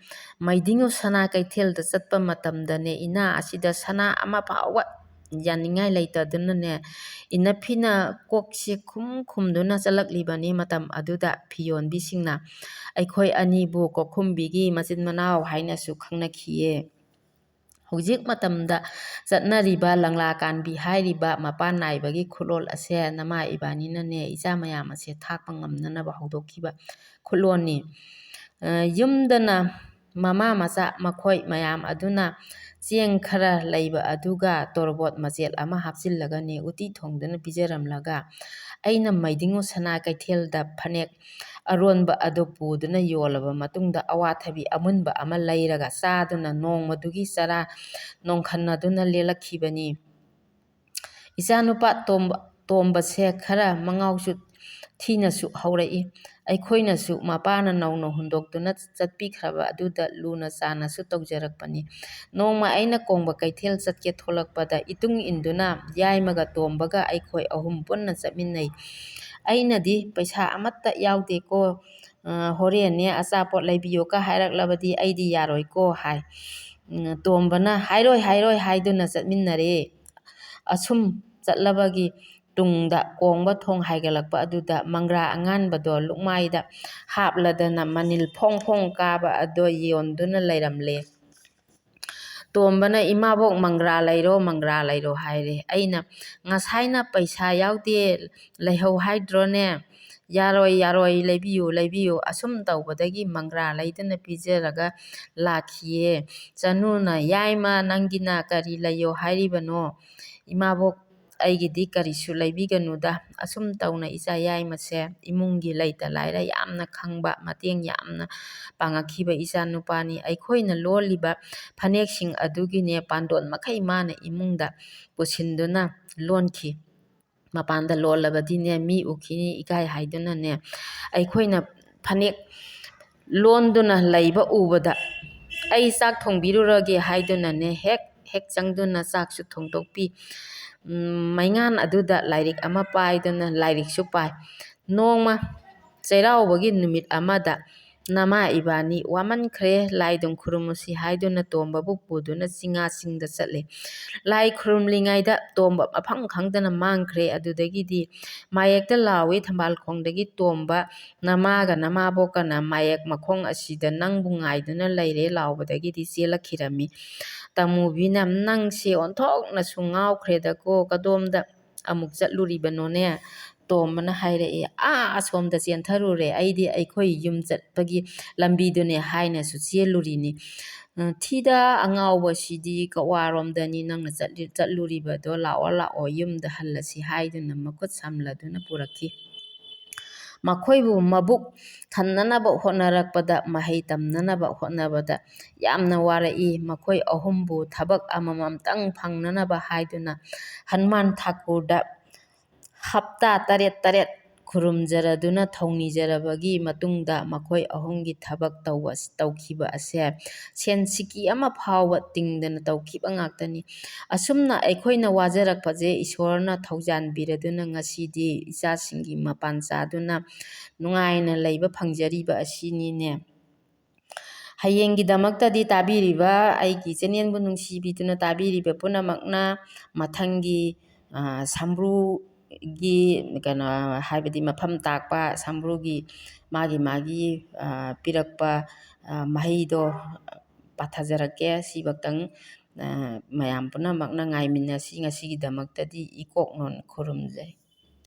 ꯃꯩꯗꯤꯡꯉꯨ ꯁꯅꯥ ꯀꯩꯊꯦꯜꯗ ꯆꯠꯄ ꯃꯇꯝꯗꯅꯦ, ꯏꯅꯥ ꯑꯁꯤꯗ ꯁꯅꯥ ꯑꯃ ꯐꯥꯎꯕ ꯌꯥꯅꯤꯡꯉꯥꯏ ꯂꯩꯇꯗꯨꯅꯅꯦ, ꯏꯅꯐꯤꯅ ꯀꯣꯛꯁꯦ ꯈꯨꯝ ꯈꯨꯝꯗꯨꯅ ꯆꯠꯂꯛꯂꯤꯕꯅꯤ꯫ ꯃꯇꯝ ꯑꯗꯨꯗ ꯐꯤꯌꯣꯟꯕꯤꯁꯤꯡꯅ ꯑꯩꯈꯣꯏ ꯑꯅꯤꯕꯨ ꯀꯣꯈꯨꯝꯕꯤꯒꯤ ꯃꯆꯤꯟ ꯃꯅꯥꯎ ꯍꯥꯏꯅꯁꯨ ꯈꯪꯅꯈꯤꯌꯦ꯫ ꯍꯧꯖꯤꯛ ꯃꯇꯝꯗ ꯆꯠꯅꯔꯤꯕ ꯂꯪꯂꯥ ꯀꯥꯟꯕꯤ ꯍꯥꯏꯔꯤꯕ ꯃꯄꯥꯟ ꯅꯥꯏꯕꯒꯤ ꯈꯨꯂꯣꯜ ꯑꯁꯦ ꯅꯃꯥ ꯏꯕꯥꯅꯤꯅꯅꯦ, ꯏꯆꯥ ꯃꯌꯥꯝ ꯑꯁꯦ ꯊꯥꯛꯄ ꯉꯝꯅꯅꯕ ꯍꯧꯗꯣꯛꯈꯤꯕ ꯈꯨꯂꯣꯜꯅꯤ꯫ ꯑ, ꯌꯨꯝꯗꯅ ꯃꯃꯥ ꯃꯆꯥ ꯃꯈꯣꯏ ꯃꯌꯥꯝ ꯑꯗꯨꯅ ꯆꯦꯡ ꯈꯔ ꯂꯩꯕ ꯑꯗꯨꯒ ꯇꯣꯔꯕꯣꯠ ꯃꯆꯦꯠ ꯑꯃ ꯍꯥꯞꯆꯤꯜꯂꯒꯅꯦ, ꯎꯇꯤ ꯊꯣꯡꯗꯨꯅ ꯄꯤꯖꯔꯝꯂꯒ, ꯑꯩꯅ ꯃꯩꯗꯤꯡꯉꯨ ꯁꯅꯥ ꯀꯩꯊꯦꯜꯗ ꯐꯅꯦꯛ ꯑꯔꯣꯟꯕ ꯑꯗꯨ ꯄꯨꯗꯨꯅ ꯌꯣꯜꯂꯕ ꯃꯇꯨꯡꯗ, ꯑꯋꯥꯊꯕꯤ ꯑꯃꯨꯟꯕ ꯑꯃ ꯂꯩꯔꯒ ꯆꯥꯗꯨꯅ ꯅꯣꯡꯃꯗꯨꯒꯤ ꯆꯔꯥ ꯅꯣꯡꯈꯟꯅꯗꯨꯅ ꯂꯦꯜꯂꯛꯈꯤꯕꯅꯤ꯫ ꯏꯆꯥꯅꯨꯄꯥ ꯇꯣꯝꯕ, ꯇꯣꯝꯕꯁꯦ ꯈꯔ ꯃꯉꯥꯎꯁꯨ ꯊꯤꯅꯁꯨ ꯍꯧꯔꯛꯏ꯫ ꯑꯩꯈꯣꯏꯅꯁꯨ ꯃꯄꯥꯅ ꯅꯧꯅ ꯍꯨꯟꯗꯣꯛꯇꯨꯅ ꯆꯠꯄꯤꯈ꯭ꯔꯕ ꯑꯗꯨꯗ ꯂꯨꯅ ꯆꯥꯟꯅꯁꯨ ꯇꯧꯖꯔꯛꯄꯅꯤ꯫ ꯅꯣꯡꯃ ꯑꯩꯅ ꯀꯣꯡꯕ ꯀꯩꯊꯦꯜ ꯆꯠꯀꯦ ꯊꯣꯛꯂꯛꯄꯗ, ꯏꯇꯨꯡ ꯏꯟꯗꯨꯅ ꯌꯥꯏꯃꯒ ꯇꯣꯝꯕꯒ ꯑꯩꯈꯣꯏ ꯑꯍꯨꯝ ꯄꯨꯟꯅ ꯆꯠꯃꯤꯟꯅꯩ꯫ ꯑꯩꯅꯗꯤ ꯄꯩꯁꯥ ꯑꯃꯠꯇ ꯌꯥꯎꯗꯦꯀꯣ, ꯑ, ꯍꯣꯔꯦꯟꯅꯦ ꯑꯆꯥꯄꯣꯠ ꯂꯩꯕꯤꯌꯨꯀ ꯍꯥꯏꯔꯛꯂꯕꯗꯤ ꯑꯩꯗꯤ ꯌꯥꯔꯣꯏꯀꯣ ꯍꯥꯏ꯫ ꯎꯝ, ꯇꯣꯝꯕꯅ ꯍꯥꯏꯔꯣꯏ, ꯍꯥꯏꯔꯣꯏ ꯍꯥꯏꯗꯨꯅ ꯆꯠꯃꯤꯟꯅꯔꯦ꯫ ꯑꯁꯨꯝ ꯆꯠꯂꯕꯒꯤ ꯇꯨꯡꯗ ꯀꯣꯡꯕ ꯊꯣꯡ ꯍꯥꯏꯒꯠꯂꯛꯄ ꯑꯗꯨꯗ ꯃꯪꯒ꯭ꯔꯥ ꯑꯉꯥꯟꯕꯗꯣ ꯂꯨꯛꯃꯥꯏꯗ ꯍꯥꯞꯂꯗꯅ ꯃꯅꯤꯜ ꯐꯣꯡ ꯐꯣꯡ ꯀꯥꯕ ꯑꯗꯣ ꯌꯣꯟꯗꯨꯅ ꯂꯩꯔꯝꯂꯦ꯫ ꯇꯣꯝꯕꯅ, "ꯏꯃꯥꯕꯣꯛ, ꯃꯪꯒ꯭ꯔꯥ ꯂꯩꯔꯣ, ꯃꯪꯒ꯭ꯔꯥ ꯂꯩꯔꯣ" ꯍꯥꯏꯔꯦ꯫ ꯑꯩꯅ, "ꯉꯁꯥꯏꯅ ꯄꯩꯁꯥ ꯌꯥꯎꯗꯦ, ꯂꯩꯍꯧ ꯍꯥꯏꯗ꯭ꯔꯣꯅꯦ? ꯌꯥꯔꯣꯏ, ꯌꯥꯔꯣꯏ, ꯂꯩꯕꯤꯌꯨ, ꯂꯩꯕꯤꯌꯨ"꯫ ꯑꯁꯨꯝ ꯇꯧꯕꯗꯒꯤ ꯃꯪꯒ꯭ꯔꯥ ꯂꯩꯗꯨꯅ ꯄꯤꯖꯔꯒ ꯂꯥꯛꯈꯤꯌꯦ꯫ ꯆꯅꯨꯅ, "ꯌꯥꯏꯃ, ꯅꯪꯒꯤꯅ ꯀꯔꯤ ꯂꯩꯌꯣ ꯍꯥꯏꯔꯤꯕꯅꯣ? ꯏꯃꯥꯕꯣꯛ, ꯑꯩꯒꯤꯗꯤ ꯀꯔꯤꯁꯨ ꯂꯩꯕꯤꯒꯅꯨꯗ"꯫ ꯑꯁꯨꯝ ꯇꯧꯅ ꯏꯆꯥ ꯌꯥꯏꯃꯁꯦ ꯏꯃꯨꯡꯒꯤ ꯂꯩꯇ ꯂꯥꯏꯔ ꯌꯥꯝꯅ ꯈꯪꯕ, ꯃꯇꯦꯡ ꯌꯥꯝꯅ ꯄꯥꯡꯉꯛꯈꯤꯕ ꯏꯆꯥ ꯅꯨꯄꯥꯅꯤ꯫ ꯑꯩꯈꯣꯏꯅ ꯂꯣꯜꯂꯤꯕ ꯐꯅꯦꯛꯁꯤꯡ ꯑꯗꯨꯒꯤꯅꯦ ꯄꯥꯟꯗꯣꯟ ꯃꯈꯩ ꯃꯥꯅ ꯏꯃꯨꯡꯗ ꯄꯨꯁꯤꯟꯗꯨꯅ ꯂꯣꯟꯈꯤ꯫ ꯃꯄꯥꯟꯗ ꯂꯣꯜꯂꯕꯗꯤꯅꯦ ꯃꯤ ꯎꯈꯤꯅꯤ ꯏꯀꯥꯏ ꯍꯥꯏꯗꯨꯅꯅꯦ, ꯑꯩꯈꯣꯏꯅ ꯐꯅꯦꯛ ꯂꯣꯟꯗꯨꯅ ꯂꯩꯕ ꯎꯕꯗ, "ꯑꯩ ꯆꯥꯛ ꯊꯣꯡꯕꯤꯔꯨꯔꯒꯦ" ꯍꯥꯏꯗꯨꯅꯅꯦ ꯍꯦꯛ ꯍꯦꯛ ꯆꯪꯗꯨꯅ ꯆꯥꯛꯁꯨ ꯊꯣꯡꯗꯣꯛꯄꯤ꯫ ꯎꯝ, ꯃꯩꯉꯥꯟ ꯑꯗꯨꯗ ꯂꯥꯏꯔꯤꯛ ꯑꯃ ꯄꯥꯏꯗꯨꯅ ꯂꯥꯏꯔꯤꯛꯁꯨ ꯄꯥꯏ꯫ ꯅꯣꯡꯃ ꯆꯩꯔꯥꯎꯕꯒꯤ ꯅꯨꯃꯤꯠ ꯑꯃꯗ ꯅꯃꯥ ꯏꯕꯥꯅꯤ ꯋꯥꯃꯟꯈ꯭ꯔꯦ, ꯂꯥꯏꯗꯨꯝ ꯈꯨꯔꯨꯝꯃꯨꯁꯤ ꯍꯥꯏꯗꯨꯅ ꯇꯣꯝꯕꯕꯨ ꯄꯨꯗꯨꯅ ꯆꯤꯡꯉꯥ ꯆꯤꯡꯗ ꯆꯠꯂꯦ꯫ ꯂꯥꯏ ꯈꯨꯔꯨꯝꯂꯤꯉꯩꯗ ꯇꯣꯝꯕ ꯃꯐꯝ ꯈꯪꯗꯅ ꯃꯥꯡꯈ꯭ꯔꯦ꯫ ꯑꯗꯨꯗꯒꯤꯗꯤ ꯃꯥꯌꯦꯛꯇ ꯂꯥꯎꯏ, ꯊꯝꯕꯥꯜ ꯈꯣꯡꯗꯒꯤ ꯇꯣꯝꯕ, "ꯅꯃꯥꯒ ꯅꯃꯥꯕꯣꯛꯀꯅ ꯃꯥꯌꯦꯛ ꯃꯈꯣꯡ ꯑꯁꯤꯗ ꯅꯪꯕꯨ ꯉꯥꯏꯗꯨꯅ ꯂꯩꯔꯦ" ꯂꯥꯎꯕꯗꯒꯤꯗꯤ ꯆꯦꯜꯂꯛꯈꯤꯔꯝꯃꯤ꯫ ꯇꯃꯨꯕꯤꯅ, "ꯅꯪꯁꯦ ꯑꯣꯟꯊꯣꯛꯅꯁꯨ ꯉꯥꯎꯈ꯭ꯔꯦꯗꯀꯣ, ꯀꯗꯣꯝꯗ ꯑꯃꯨꯛ ꯆꯠꯂꯨꯔꯤꯕꯅꯣꯅꯦ?" ꯇꯣꯝꯕꯅ ꯍꯥꯏꯔꯛꯏ, "ꯑꯥ ꯑꯁꯣꯝꯗ ꯆꯦꯟꯊꯔꯨꯔꯦ, ꯑꯩꯗꯤ ꯑꯩꯈꯣꯏ ꯌꯨꯝ ꯆꯠꯄꯒꯤ ꯂꯝꯕꯤꯗꯨꯅꯦ" ꯍꯥꯏꯅꯁꯨ ꯆꯦꯜꯂꯨꯔꯤꯅꯤ꯫ "ꯊꯤꯗ ꯑꯉꯥꯎꯕꯁꯤꯗꯤ, ꯀꯛꯋꯥꯔꯣꯝꯗꯅꯤ ꯅꯪꯅ ꯆꯠꯂꯤ-, ꯆꯠꯂꯨꯔꯤꯕꯗꯣ, ꯂꯥꯛꯑꯣ ꯂꯥꯛꯑꯣ ꯌꯨꯝꯗ ꯍꯜꯂꯁꯤ" ꯍꯥꯏꯗꯨꯅ ꯃꯈꯨꯠ ꯁꯝꯂꯗꯨꯅ ꯄꯨꯔꯛꯈꯤ꯫ ꯃꯈꯣꯏꯕꯨ ꯃꯕꯨꯛ ꯊꯟꯅꯅꯕ ꯍꯣꯠꯅꯔꯛꯄꯗ, ꯃꯍꯩ ꯇꯝꯅꯅꯕ ꯍꯣꯠꯅꯕꯗ ꯌꯥꯝꯅ ꯋꯥꯔꯛꯏ꯫ ꯃꯈꯣꯏ ꯑꯍꯨꯝꯕꯨ ꯊꯕꯛ ꯑꯃꯃꯝꯇꯪ ꯐꯪꯅꯅꯕ ꯍꯥꯏꯗꯨꯅ ꯍꯅꯨꯃꯥꯟ ꯊꯥꯀꯨꯔꯗ ꯍꯞꯇꯥ ꯇꯔꯦꯠ ꯇꯔꯦꯠ ꯈꯨꯔꯨꯝꯖꯔꯗꯨꯅ ꯊꯧꯅꯤꯖꯔꯕꯒꯤ ꯃꯇꯨꯡꯗ ꯃꯈꯣꯏ ꯑꯍꯨꯝꯒꯤ ꯊꯕꯛ ꯇꯧꯕ, ꯇꯧꯈꯤꯕ ꯑꯁꯦ ꯁꯦꯟ ꯁꯤꯀꯤ ꯑꯃ ꯐꯥꯎꯕ ꯇꯤꯡꯗꯅ ꯇꯧꯈꯤꯕ ꯉꯥꯛꯇꯅꯤ꯫ ꯑꯁꯨꯝꯅ ꯑꯩꯈꯣꯏꯅ ꯋꯥꯖꯔꯛꯄꯁꯦ ꯏꯁꯣꯔꯅ ꯊꯧꯖꯥꯟꯕꯤꯔꯗꯨꯅ ꯉꯁꯤꯗꯤ ꯏꯆꯥꯁꯤꯡꯒꯤ ꯃꯄꯥꯟ ꯆꯥꯗꯨꯅ ꯅꯨꯡꯉꯥꯏꯅ ꯂꯩꯕ ꯐꯪꯖꯔꯤꯕ ꯑꯁꯤꯅꯤꯅꯦ꯫ ꯍꯌꯦꯡꯒꯤꯗꯃꯛꯇꯗꯤ ꯇꯥꯕꯤꯔꯤꯕ, ꯑꯩꯒꯤ ꯆꯦꯅꯦꯜꯕꯨ ꯅꯨꯡꯁꯤꯕꯤꯗꯨꯅ ꯇꯥꯕꯤꯔꯤꯕ ꯄꯨꯝꯅꯃꯛꯅ ꯃꯊꯪꯒꯤ, ꯑ, ꯁꯝꯕ꯭ꯔꯨꯒꯤ, ꯀꯩꯅꯣ, ꯍꯥꯏꯕꯗꯤ ꯃꯐꯝ ꯇꯥꯛꯄ ꯁꯝꯕ꯭ꯔꯨꯒꯤ ꯃꯥꯒꯤ ꯃꯥꯒꯤ, ꯑ, ꯄꯤꯔꯛꯄ, ꯑ, ꯃꯍꯩꯗꯣ ꯄꯥꯊꯖꯔꯛꯀꯦ꯫ ꯁꯤꯕꯛꯇꯪ, ꯑ, ꯃꯌꯥꯝ ꯄꯨꯝꯅꯃꯛꯅ ꯉꯥꯏꯃꯤꯟꯅꯁꯤ꯫ ꯉꯁꯤꯒꯤꯗꯃꯛꯇꯗꯤ ꯏꯀꯣꯛꯅꯣꯟ ꯈꯨꯔꯨꯝꯖꯔꯤ꯫